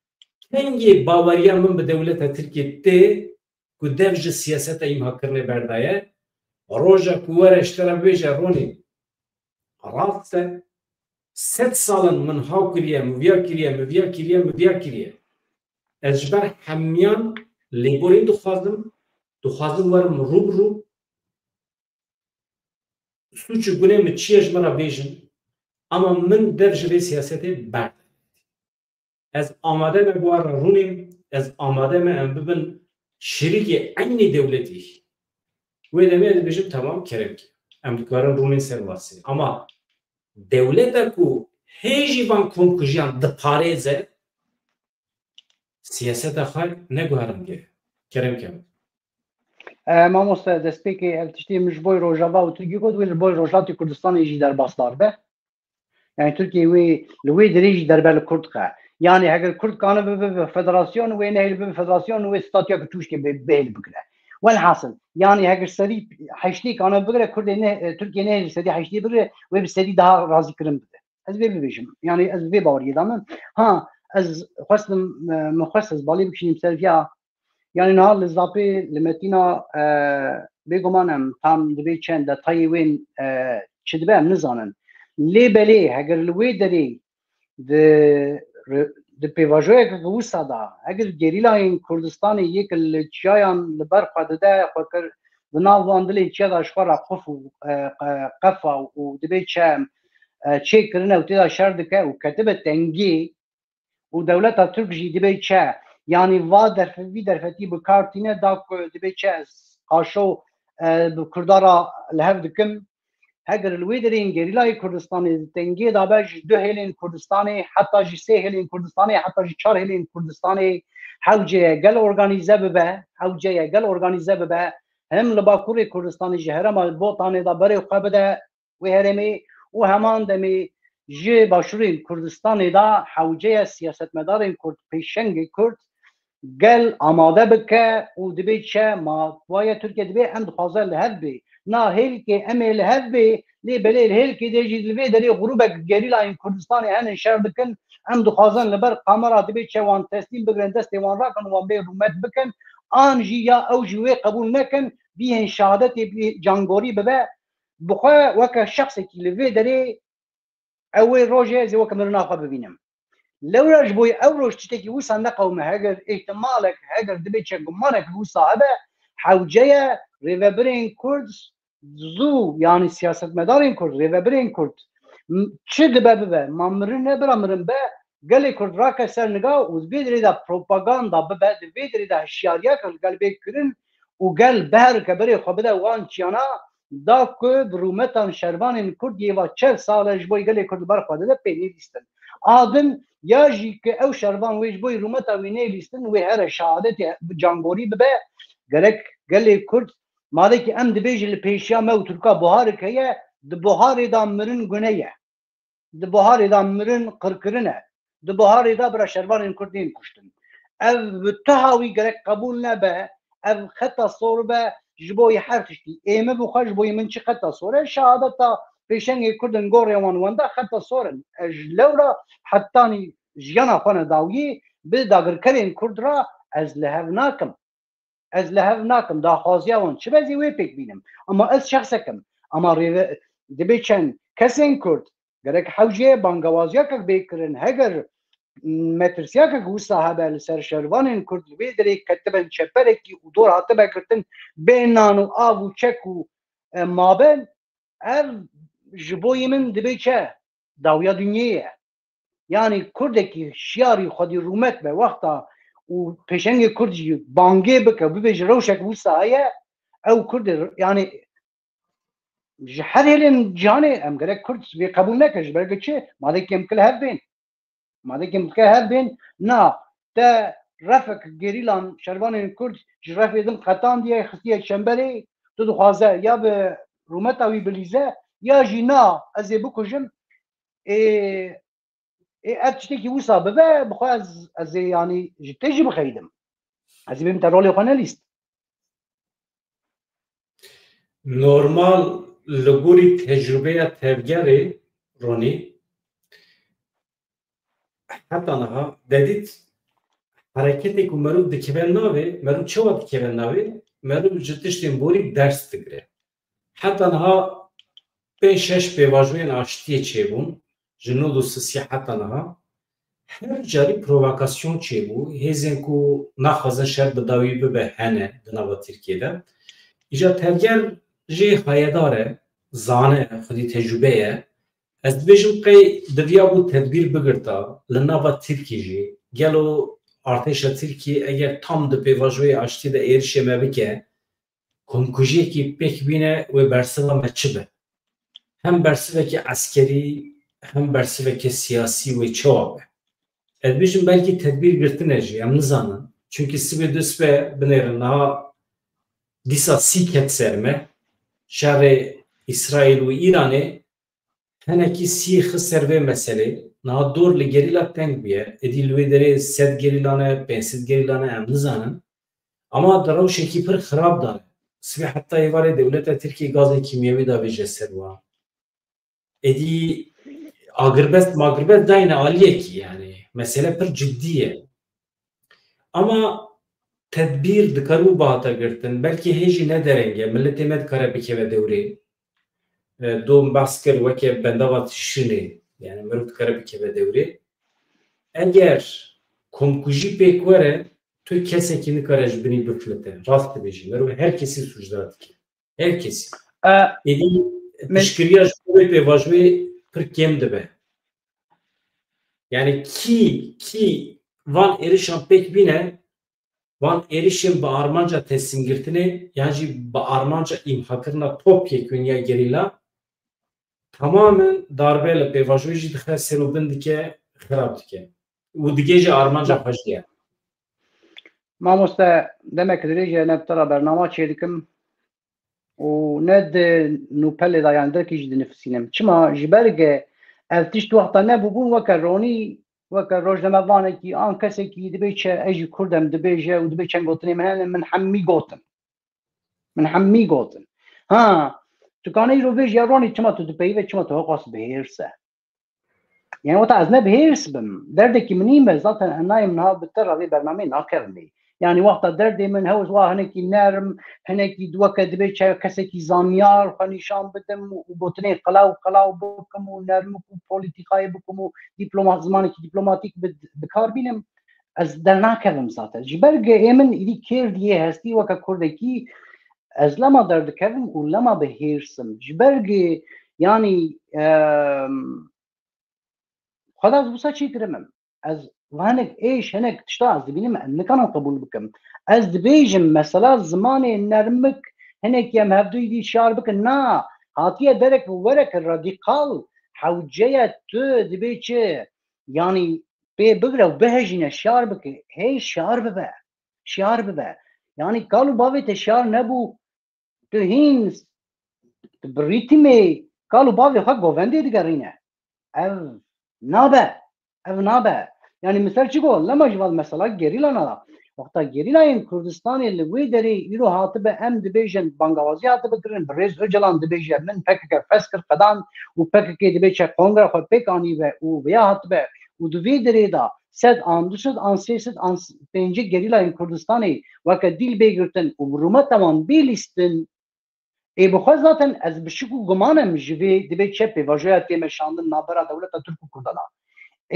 Kengê baweriya min bi dewleta Tirkiyê tê ku dev ji siyaseta îmhakirinê berdaye, roja ku were ji te re bibêje, Ronî, rast e, sed sal in min haw kiriye, min viya kiriye, min viya kiriye, min viya kiriye. Ez ji ber hemiyan lêborîn dixwazim, dixwazim werim rû bi rû, sûc û gunê min çi ye ji min re bêjin, ama min dev ji vê siyasetê berde. Ez amade me bi wan re rûnêm, ez amade me em bibin şirîkê eynî dewletî. Wê demê ez dibêjim, temam, kerem ke. Em dikarin rûnên ser masê. Ama dewleta ku hê jî van komkujiyan diparêze, siyaseta xwe neguherin gere. Kerem ke. E, mamoste, destpêkê ev tiştê min ji bo Rojava û Tirkiyê got, wê ji bo Rojhilatê Kurdistanê jî derbasdar be. Yani Tirkiye wê, li wê dirê jî derbe li Kurd dixe. Yani heger Kurd kane bibe bi federasyon, wê nehêl bibe federasyon, wê statuyeke tûşkê bê-, bêhêl bigire. Welhasil, yani heger sedî heştê kane bigire, Kurdê ne, e, Tirkiye nehêl sedî heştê bigire, wê bi sedî daha razîkirin bide. Ez vê bibêjim. Yani ez vê baweriyê de me. Ha, ez xwestim, e, min xwest ez balê bikişînim ser viya. Yani niha li Zapê, li Metîna, e, bêguman em tam dibê çend detayê wên, e, çi dibe em nizanin. Lê belê heger li wê derê di, di pêvajoyeke wisa de, heger gerîlayên Kurdistanê yek li çiyayan li ber xwe dide, xwe kir, di nav van dilê çiya de ji xwe re quf û, e, qe-, qefa û dibê çi, e, çêkirine û tê de şer dike û ketibe tengê û dewleta Tirk jî dibê çi, yanî va derfe-, vî derfetî bi kar tîne da ku dibê çi ez qaşo, e, bi Kurda re li hev dikim. Heger li wê derê yên gerîlayê Kurdistanê di tengê de be ji du hêlên Kurdistanê, heta jî sê hêlên Kurdistanê, heta jî çar hêlên Kurdistanê hewce ye gel organîze bibe, hewce ye gel organîze bibe, hem li Bakurê Kurdistanê ji herêma Botanê de berê xwe bide wê herêmê û heman demê ji Başûrê Kurdistanê de hewce ye siyasetmedarên Kurd, pêşengê Kurd gel amade bike û dibê çi ma waye Tirkiye dibê em dixwaze li hev bê. Na hêlkê em ê li hev bê, lê belê li hêlkê de jî li vê derê grûbek gerîlayên Kurdistanê hene şer dikin. Em dixwazin li ber kamera dibê çi wan teslîm bigirin, destê wan rakin û wan bê rûmet bikin. An jî ya ew jî wê qebûl nekin, bihên şehadetê bî cangorî bibe. Bi xwe weke şexsekî li vê derê ew wê rojê ez ê weke mirina xwe bibînim. Lewra ji bo ew roj tiştekî wisa neqewime, heger îhtimalek, heger dibê çi gumanek wisa hebe, hewce ye rêvebirên Kurd zû, yanî siyasetmedarên Kurd, rêvebirên Kurd, m-, çi dibe bibe, ma mirin e, bira mirin be, gelê Kurd rake ser niga û di vê derê de propaganda bibe, di vê derê de hişyariyek li gel bê kirin û gel biherike berê xwe bide wan çiyana, da ku bi rûmetan şervanên Kurd yê va çel sal e ji bo gelê Kurd li ber xwe dide pê nêlîstin. A din ya jî ku ew şervan wê ji bo rûmeta wî nêlîstin, wê here şehadetê bi cangorî bibe, gerek gelê Kurd, malekî em dibêjin li pêşiya me û Tirka buharik heye, di buharê de mirin gune ye. Di buharê de mirin qirkirin e. Di buharê de bira şervanên Kurd tên kuştin. Ev bi tu hawî gerek qebûl nebe, ev xeta sor be ji bo yê her tiştî. Ê min bi xwe ji bo yê min çi xeta sor e? Şehadeta pêşengê Kurd in gorê wan wenda xeta sor in. Ez ji lewra hetanî jiyana xwe ne dawiyê bi dagirkerên Kurd re ez li hev nakim. Ez li hev nakim, daxwaziya wan çi be ez ê wê pêk bînim. Ama ez şexsek im. Ama rêve-, dibê çend kesên Kurd gerek hewce bangewaziyakek bê kirin. Heger metirsiyakek wisa hebe li ser şervanên Kurd li vê derê ketibin çeperekî û dor hatibe girtin bê nan û av û çek û, e, maben, ev ji bo yê min dibê çi? Dawiya dinyê ye. Yanî Kurdekî şiyarî xwedî rûmet be wexta û pêşengê Kurd jî bangê bike, bibêje rewşek wisa heye, ew Kurd e, yanî ji her hêlên cîhanê em gerek Kurd vê qebûl nekin, ji ber ku çi? Madekî em kil hev bên. Madekî em kil hev bên, na, te refek gerîlan, şervanên Kurd ji refê din qetandiye, xistiye çemberê, tu dixwaze ya bi rûmeta wî bilîze, ya jî na, ez ê bikujim, ê, ê ev tiştekî wisa bibe, bi xwe ez, ez ê, yanî, ji te jî bixeydim. Ez ê bêm te rolê xwe nelîst. Normal, li gorî tecrûbeya tevgerê, Ronî, heta niha dedît hereketê ku meriv dikeve navê, meriv çawa dikeve navê, meriv ji tiştên borî ders digire. Heta niha pênc şeş pêvajoyên aştiyê çêbûn, ji nod û sisê heta niha. Her carî provokasyon çêbû, hêzên ku naxwazin şer bi dawî bibe hene di nava Tirkiyê de. Îca tevger jê hayedar e, zane, xwedî tecrûbe ye. Ez dibêjim qey diviyabû tedbîr bigirta li nava Tirkî jî. Gelo artêşa Tirkî eger tam di pêvajoyê aştî de êrişê me bike, komkujiyekî pêk bîne, wê bersiva me çi be? Hem bersivekî eskerî, hem bersivekî siyasî wê çawa be? Ez dibêjim belkî tedbîr girtine jî, em nizanin. Çunkî sibê du sibe binêrin, niha dîsa sî ket ser me. Şerê Îsraîl û Îranê Hinekî sî xist ser vê meselê. Niha dor li gerîla teng bûye. Êdî li wê derê sed gerîla ne, pênc sed gerîla ne, em nizanin. Ama di rewşekî pir xirab de ne. Sibê heta êvarê dewleta Tirkiyê gazê kîmyewî davêje ser wan. Êdî agirbest magirbest dayne aliyekî, yanî mesele pir cidî ye. Ama tedbîr dikaribû bihata girtin. Belkî hê jî ne dereng e, milletê me dikare bikeve dewrê. E, dom behs kir weke bendava Tişrînê. Yani mirov dikare bikeve dewrê. Eger komkujî pêk were, tu kesekî nikare ji binî bifilite. Rast dibêjî. Mirov her kesî sûcdar dike. Her kesî. E, Êdî me- piştgiriya ji bo wê pêvajoyê pir kêm dibe. Yani kî, kî van êrişan pêk bîne, van êrişên bi armanca teslîmgirtinê yan jî bi armanca îmhakirina topyekûn ya gerîla, tamamen darbe li pêvajoyê jî dixe ser û bin dike, xirab dike. Û digihêje armanca xwe jî ye. Mamoste, demek dirêj e ne bi te re bernama çêdikim û ne di nûpelê de, yani dirkî jî dinifisînim. Çima? Ji ber ge ev tişt wexta nebûbûn, weke ronî, weke rojnamevanekî an kesekî dibê çi, ez jî Kurd im dibêje û dibê çend gotinê min hene, min hemî gotin. Min hemî gotin. Ha, tu kanê îro vêjî ya ronî, çima tu dipeyive, çima tu hewqas bihêrs e? Yani wata ez ne bihêrs bim. Derdekî min nîme, zaten ez nayêm niha bi te re vê bernameyê nakevimê. Yani wexta derdê min hew wa hinekî nerm, hinekî weke dibê çe-, kesekî zanyar xwe nîşan bidim û gotinê qelaw qelaw bikim û nermik û polîtîkayê bikim û diploma-, zimanekî dîplomatîk bi, bi kar bînim. Ez dernakevim zaten. Ji ber ge ê min îdî kêr diyê hestî weke Kurdekî ez lema derdikevim û lema bihêrs im. Ji ber ge, yanî, em, xwe de ez wisa çêkirim im. Ez hinek êş, hinek tişta ez dibînim, em nikanin qebûl bikim. Ez dibêjim, mesela zimanê nermik, hinek em hevdûyî dî şiyar bikin. Na, hatiye derek werek radîkal, hewce ye tu dibê çi? Yanî pê bigre û bihejîne, şiyar bike. Hey şiyar bibe. Şiyar bibe. Yanî kal û bavê te şiyar nebû, tu hîn tu bi rîtmê kal û bavê xwe govendê digerîne. Ev nabe. Ev nabe. Yani misal çi got? Lema ji van mesela gerîla nada. Wexta gerîlayên Kurdistanê li wê derê îro hatibe, em dibêjin bangawazî hatibe kirin, bi rêz Ocalan dibêje, min P K K fes kir, qedan û P K K dibê çe kongre xwe pêk anî ve û vêya hatibe û di vê derê de sed an, du sed an, sê sed an, pêncî gerîlayên Kurdistanê weke dîl bê girtin û bi rûmeta wan bê lîstin, ê bi xwe zaten ez bi şik û guman im ji vê dibê çi pêvajoya tê meşandin navbera dewleta Tirk û Kurdan a.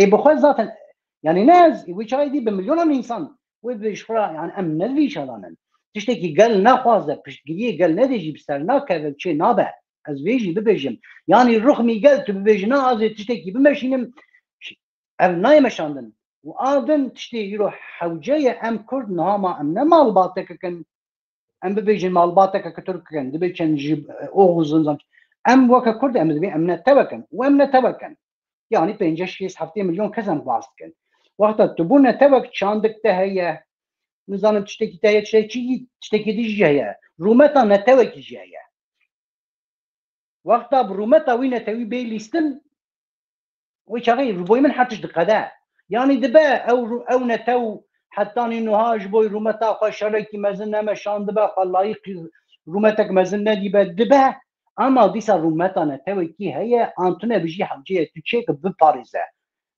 Ê bi xwe zaten, yani ne ez, wê çayê dî bi milyonan însan wê bi ji xwe re, yani em ne li vî şadanin. Tiştekî gel nexwaze, piştgiriyê gel nedê jî bi ser nakeve, çê nabe. Ez vê jî bibêjim. Yani ruxmî gel tu bibêjî na, ez ê tiştekî bimeşînim, ev nayê meşandin. Û a din tiştê îro hewce ye, em Kurd niha ma em ne malbateke kin, em bibêjin malbateke ki Tirk kin, dibê çend ji, e, Oxuz in zan. Em weke Kurd em dibê em netewek in û em netewek in. Yani pêncî şêst heftê milyon kes em xwaz dikin. Wexta tu bû netewek, çandik te heye, nizanim tiştekî te heye, tiştekî, tiştekî dî jî heye. Rûmeta netewekî jî heye. Wexta bi rûmeta wî netewî bê lîstin, wê çaxê ji bo min her tişt diqede. Yanî dibe ew rû-, ew netew hetanî nuha ji bo rûmeta xwe şerekî mezin nemeşandibe, xwe layîq rûmetek mezin nedîbe, dibe. Ama dîsa rûmeta netewekî heye, an tune bijî hewce ye tu çêke biparêze,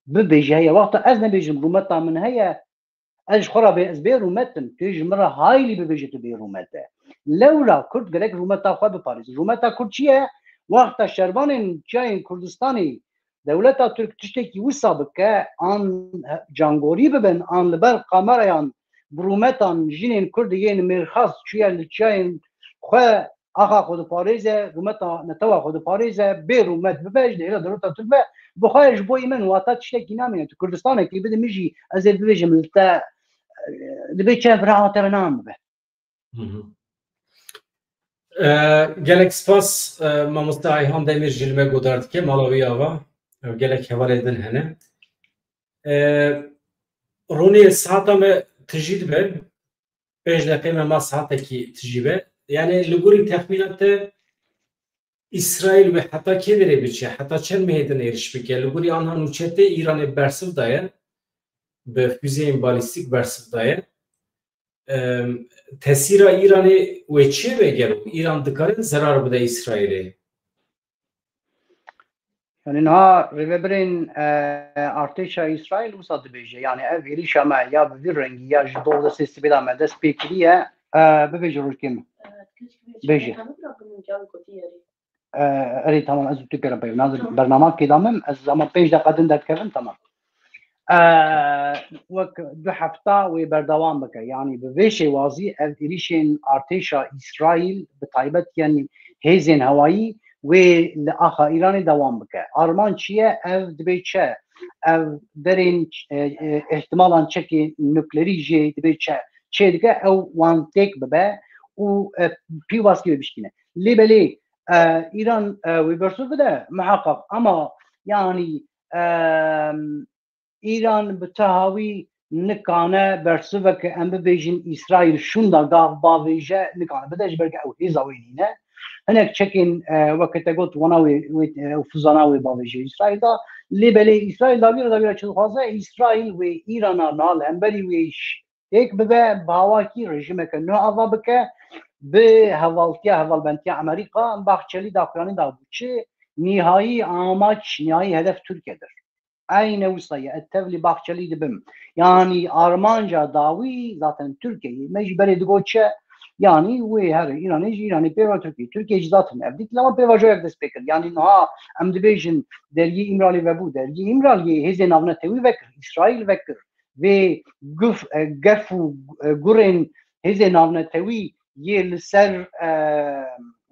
bibêje heye. Wexta ez nebêjim rûmeta min heye, ez ji xwe re bê, ez bê rûmet im. Tu ji min re haylî bibêje tu bê rûmet e. Lewra Kurd gerek rûmeta xwe biparêze. Rûmeta Kurd çi ye? Wexta şervanên çiyayên Kurdistanê dewleta Tirk tiştekî wisa bike, an cangorî bibin, an li ber kamerayan bi rûmetan jinên Kurd yên mêrxas çûye li çiyayên xwe, axa xwe diparêze, rûmeta netewa xwe diparêze, bê rûmet bibe, ji nêra dewleta Tirk be, bi xwe ji bo min wata tiştekî namîne. Tu Kurdistanekî bide min jî, ez ê bibêjim li te, e, dibê çi bira te ve nam bibe. Hı hı. E, gelek spas, e, mamoste Ayhan Demir jî li me godar dike, mala wî ava. E, gelek hevalê din hene. E, Ronî, saeta me tijî dibe. Pênc deqê me ma saetekî tijî be. Yani li gorî texmîna te Îsraîl wê heta kê derê biçe? Heta çend mehê din êriş bike? Li gorî anha nûçetê Îranê bersiv daye, bi füzeyên balîstîk bersiv daye. Em, tesîra Îranê wê çê be gelo? Îran dikare zerar bide Îsraîlê? Yani niha rêvebirên e, artêşa Îsraîl wisa dibêje, yani ev êrîşa me ya bi vî rengî ya ji dor destê sibê de me dest pê kiriye, e, bibêje rojkê min. Bêje. E, erê tamam, ez tu pêre peyv. Nadir bernama kê da min, ez ama pênc deqa din derkevin, tamam. E, wek du hefta wê berdewam bike. Yani bi vê şêwazî ev êrîşên artêşa Îsraîl, bi taybet yani hêzên hewayî wê li axa Îranê dewam bike. Armanc çi ye? Ev dibê çi? Ev derên, e, e, ihtimalan çekê nuklerî jê dibê çi? Çê dike ew wan têk bibe û, e, pî baskî wê bişkîne. Lê belê, e, Îran, e, wê bersiv bide, muheqeq. Ama yani, e, Îran bi teha wî nikane bersiveke, em bibêjin, Îsraîl şûnda gav bavêje, nikane bide, ji ber ku ew hêza wê nîne. Hinek çekên, e, weke te got, wana wê, wê, e, fuzana wê bavêje Îsraîl da. Lê belê Îsraîl dawî re, dawî re çi dixwaze? Îsraîl wê Îrana niha li hemberî wê ş-, têk bibe, bi awakî rejîmeke nû ava bike, bi hevaltiya, hevalbentiya Amerîka, Baxçelî daxuyanî da bû. Çi? Nîhayî amaç, nîhayî hedef Tirkiyedir. Eyne wisa ye, ez tevlî Baxçelî dibim. Yanî armanca dawî zaten Tirkiye ye. Me jî berê digot çi? Yanî wê here Îranê jî, Îranê pêva Tirkiye. Tirkiye jî zaten ev dît, lema pêvajoyek dest pê kir. Yanî niha em dibêjin dergî Îmraliyê vebû. Dergî Îmraliyê hêzên navnetewî vekir, Îsraîl vekir. Vê guf, e, gef û, e, gurên hêzên navnetewî yê li ser, e,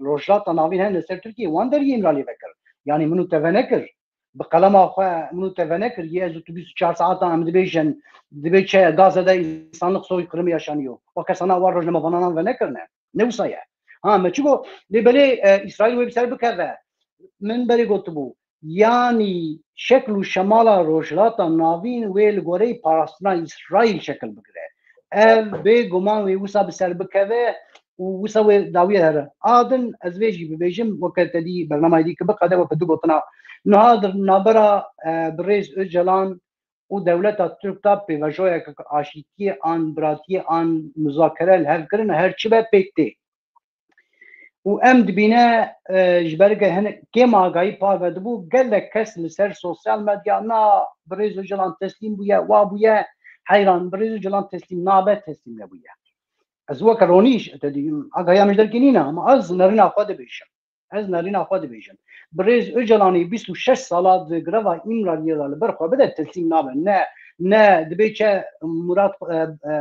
Rojhilata Navîn hene, li ser Tirkiye, wan dergî Îmraliyê vekir. Yanî min û te venekir. Bi qelema xwe min û te venekir, yê ez û tu bîst û çar saetan em dibêjin, dibê çi Gazze de însanlik soykırımı yaşanıyor. Wa kesana wa rojnamevanan venekirine. Ne wisa ye. Ha, me çi got, lê belê, e, Îsraîl wê bi ser bikeve. Min berê gotibû, yanî şekil û şemala Rojhilata Navîn wê li goreyî parastina Îsraîl şekil bigire. Ev bêguman wê wisa bi ser bikeve û wisa wê dawiyê here. A din ez vê jî bibêjim, weke te dî bernamayê dî ki biqede weke du gotina. Niha di navbera, e, birêz Ocalan û dewleta Tirk de pêvajoyeke aşîtiyê an biratiyê an muzakere li hev kirin, her çi be pêk tê. Û em dibîne, e, ji ber ke hinek kêm agahî parve dibû, gelek kes li ser sosyal medya, na birêz Ocalan teslîm bûye, wa bûye, heyran, birêz Ocalan teslîm nabe, teslîm nebûye. Ez weke ronî ji te dî, agahiya min ji derkî nîne, ama ez nerîna xwe dibêjim. Ez nerîna xwe dibêjim. Birêz Ocalanî bîst û şeş sala di greva Îmraliyê de li ber xwe bide, teslîm nabe. Ne, ne dibê çi Murat, e, e,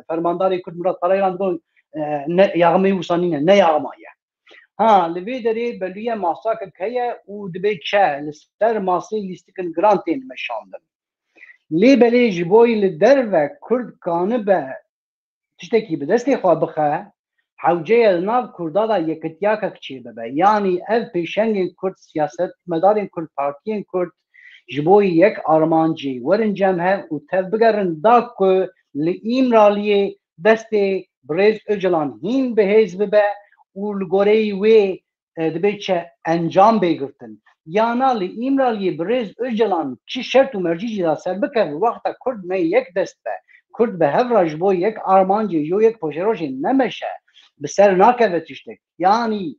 fermandarê Kurd Murat Karayılan digot, e, ne, yaxmê wisa nîne, ne yaxma ye. Ha, li vê derê belûye masakek heye û dibê çi li ser masê lîstikin giran tên meşandin. Lê belê ji bo li derve Kurd kanibe tiştekî bi destê xwe bixe, hewce ye li nav Kurda de yekitiyakek çêbibe. Yanî ev pêşengên Kurd, siyasetmedarên Kurd, partiyên Kurd ji bo yek armancê werin cem hev û tev bigerin da ku li Îmraliyê destê birêz Ocalan hîn bi hêz bibe û li goreyî wê e, dibê çi encam bê girtin. Ya na li Îmraliyê birêz Ocalan çi şert û mercî jî da ser bikeve, wexta Kurd ne yek dest be, Kurd bi hev re ji bo yek armancê, yo yek poşerojê nemeşe, bi ser nakeve tiştek. Yanî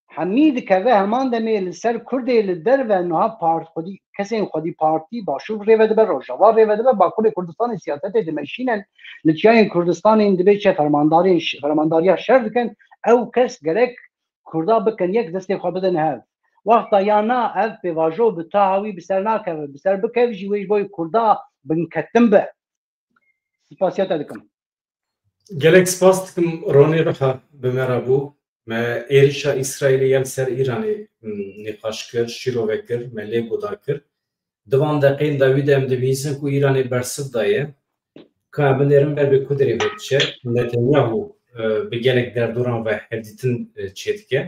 hemî dikeve heman demê li ser Kurdê li derve niha part-, xwedî, kesên xwedî partî Başûr rêve dibe, Rojava rêve dibe, Bakurê Kurdistanê siyasetê dimeşînin, li çiyayên Kurdistanê dibê çi fermandarên ş-, fermandariya şer dikin, ew kes gerek Kurda bikin yek, destê xwe bidin hev. Wexta ya na ev pêvajo bi taha wî bi ser nakeve, bi ser bikev jî wê ji bo Kurda binketin be. Spasiya te dikim. Gelek spas dikim Ronî Riha bi me re bû. Me êrişa Îsraîlê ya li ser Îranê, m, nîqaş kir, şîrove kir, me lê guhdar kir. Di van deqeyên dawî de em dibihîzin ku Îranê bersiv daye. Ka em binêrin ber bi ku derê ve diçe. Netanyahu, e, bi gelek derdoran ve hevdîtin, e, çêdike.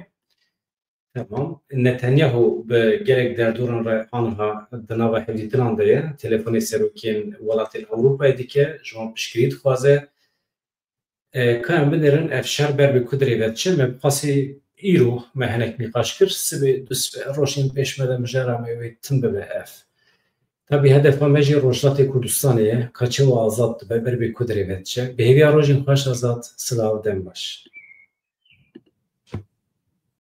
Tamam. Netanyahu bi gelek derdoran re aniha di nava hevdîtinan de ye. Telefonê serokên welatên Ewropayê dike, ji wan piştgirî dixwaze. E, ka em binêrin ev şer ber bi ku derê ve diçe. Me bi qasî îro me hinek nîqaş kir. Sibê, du sibê, rojên pêş me de mijara me wê tim bibe ev. Tabî hedefa me jî Rojhilatê Kurdistanê ye. Ka çawa azad dibe, ber bi ku derê ve diçe. Bi hêviya rojên xweş Azad, silav, dem baş.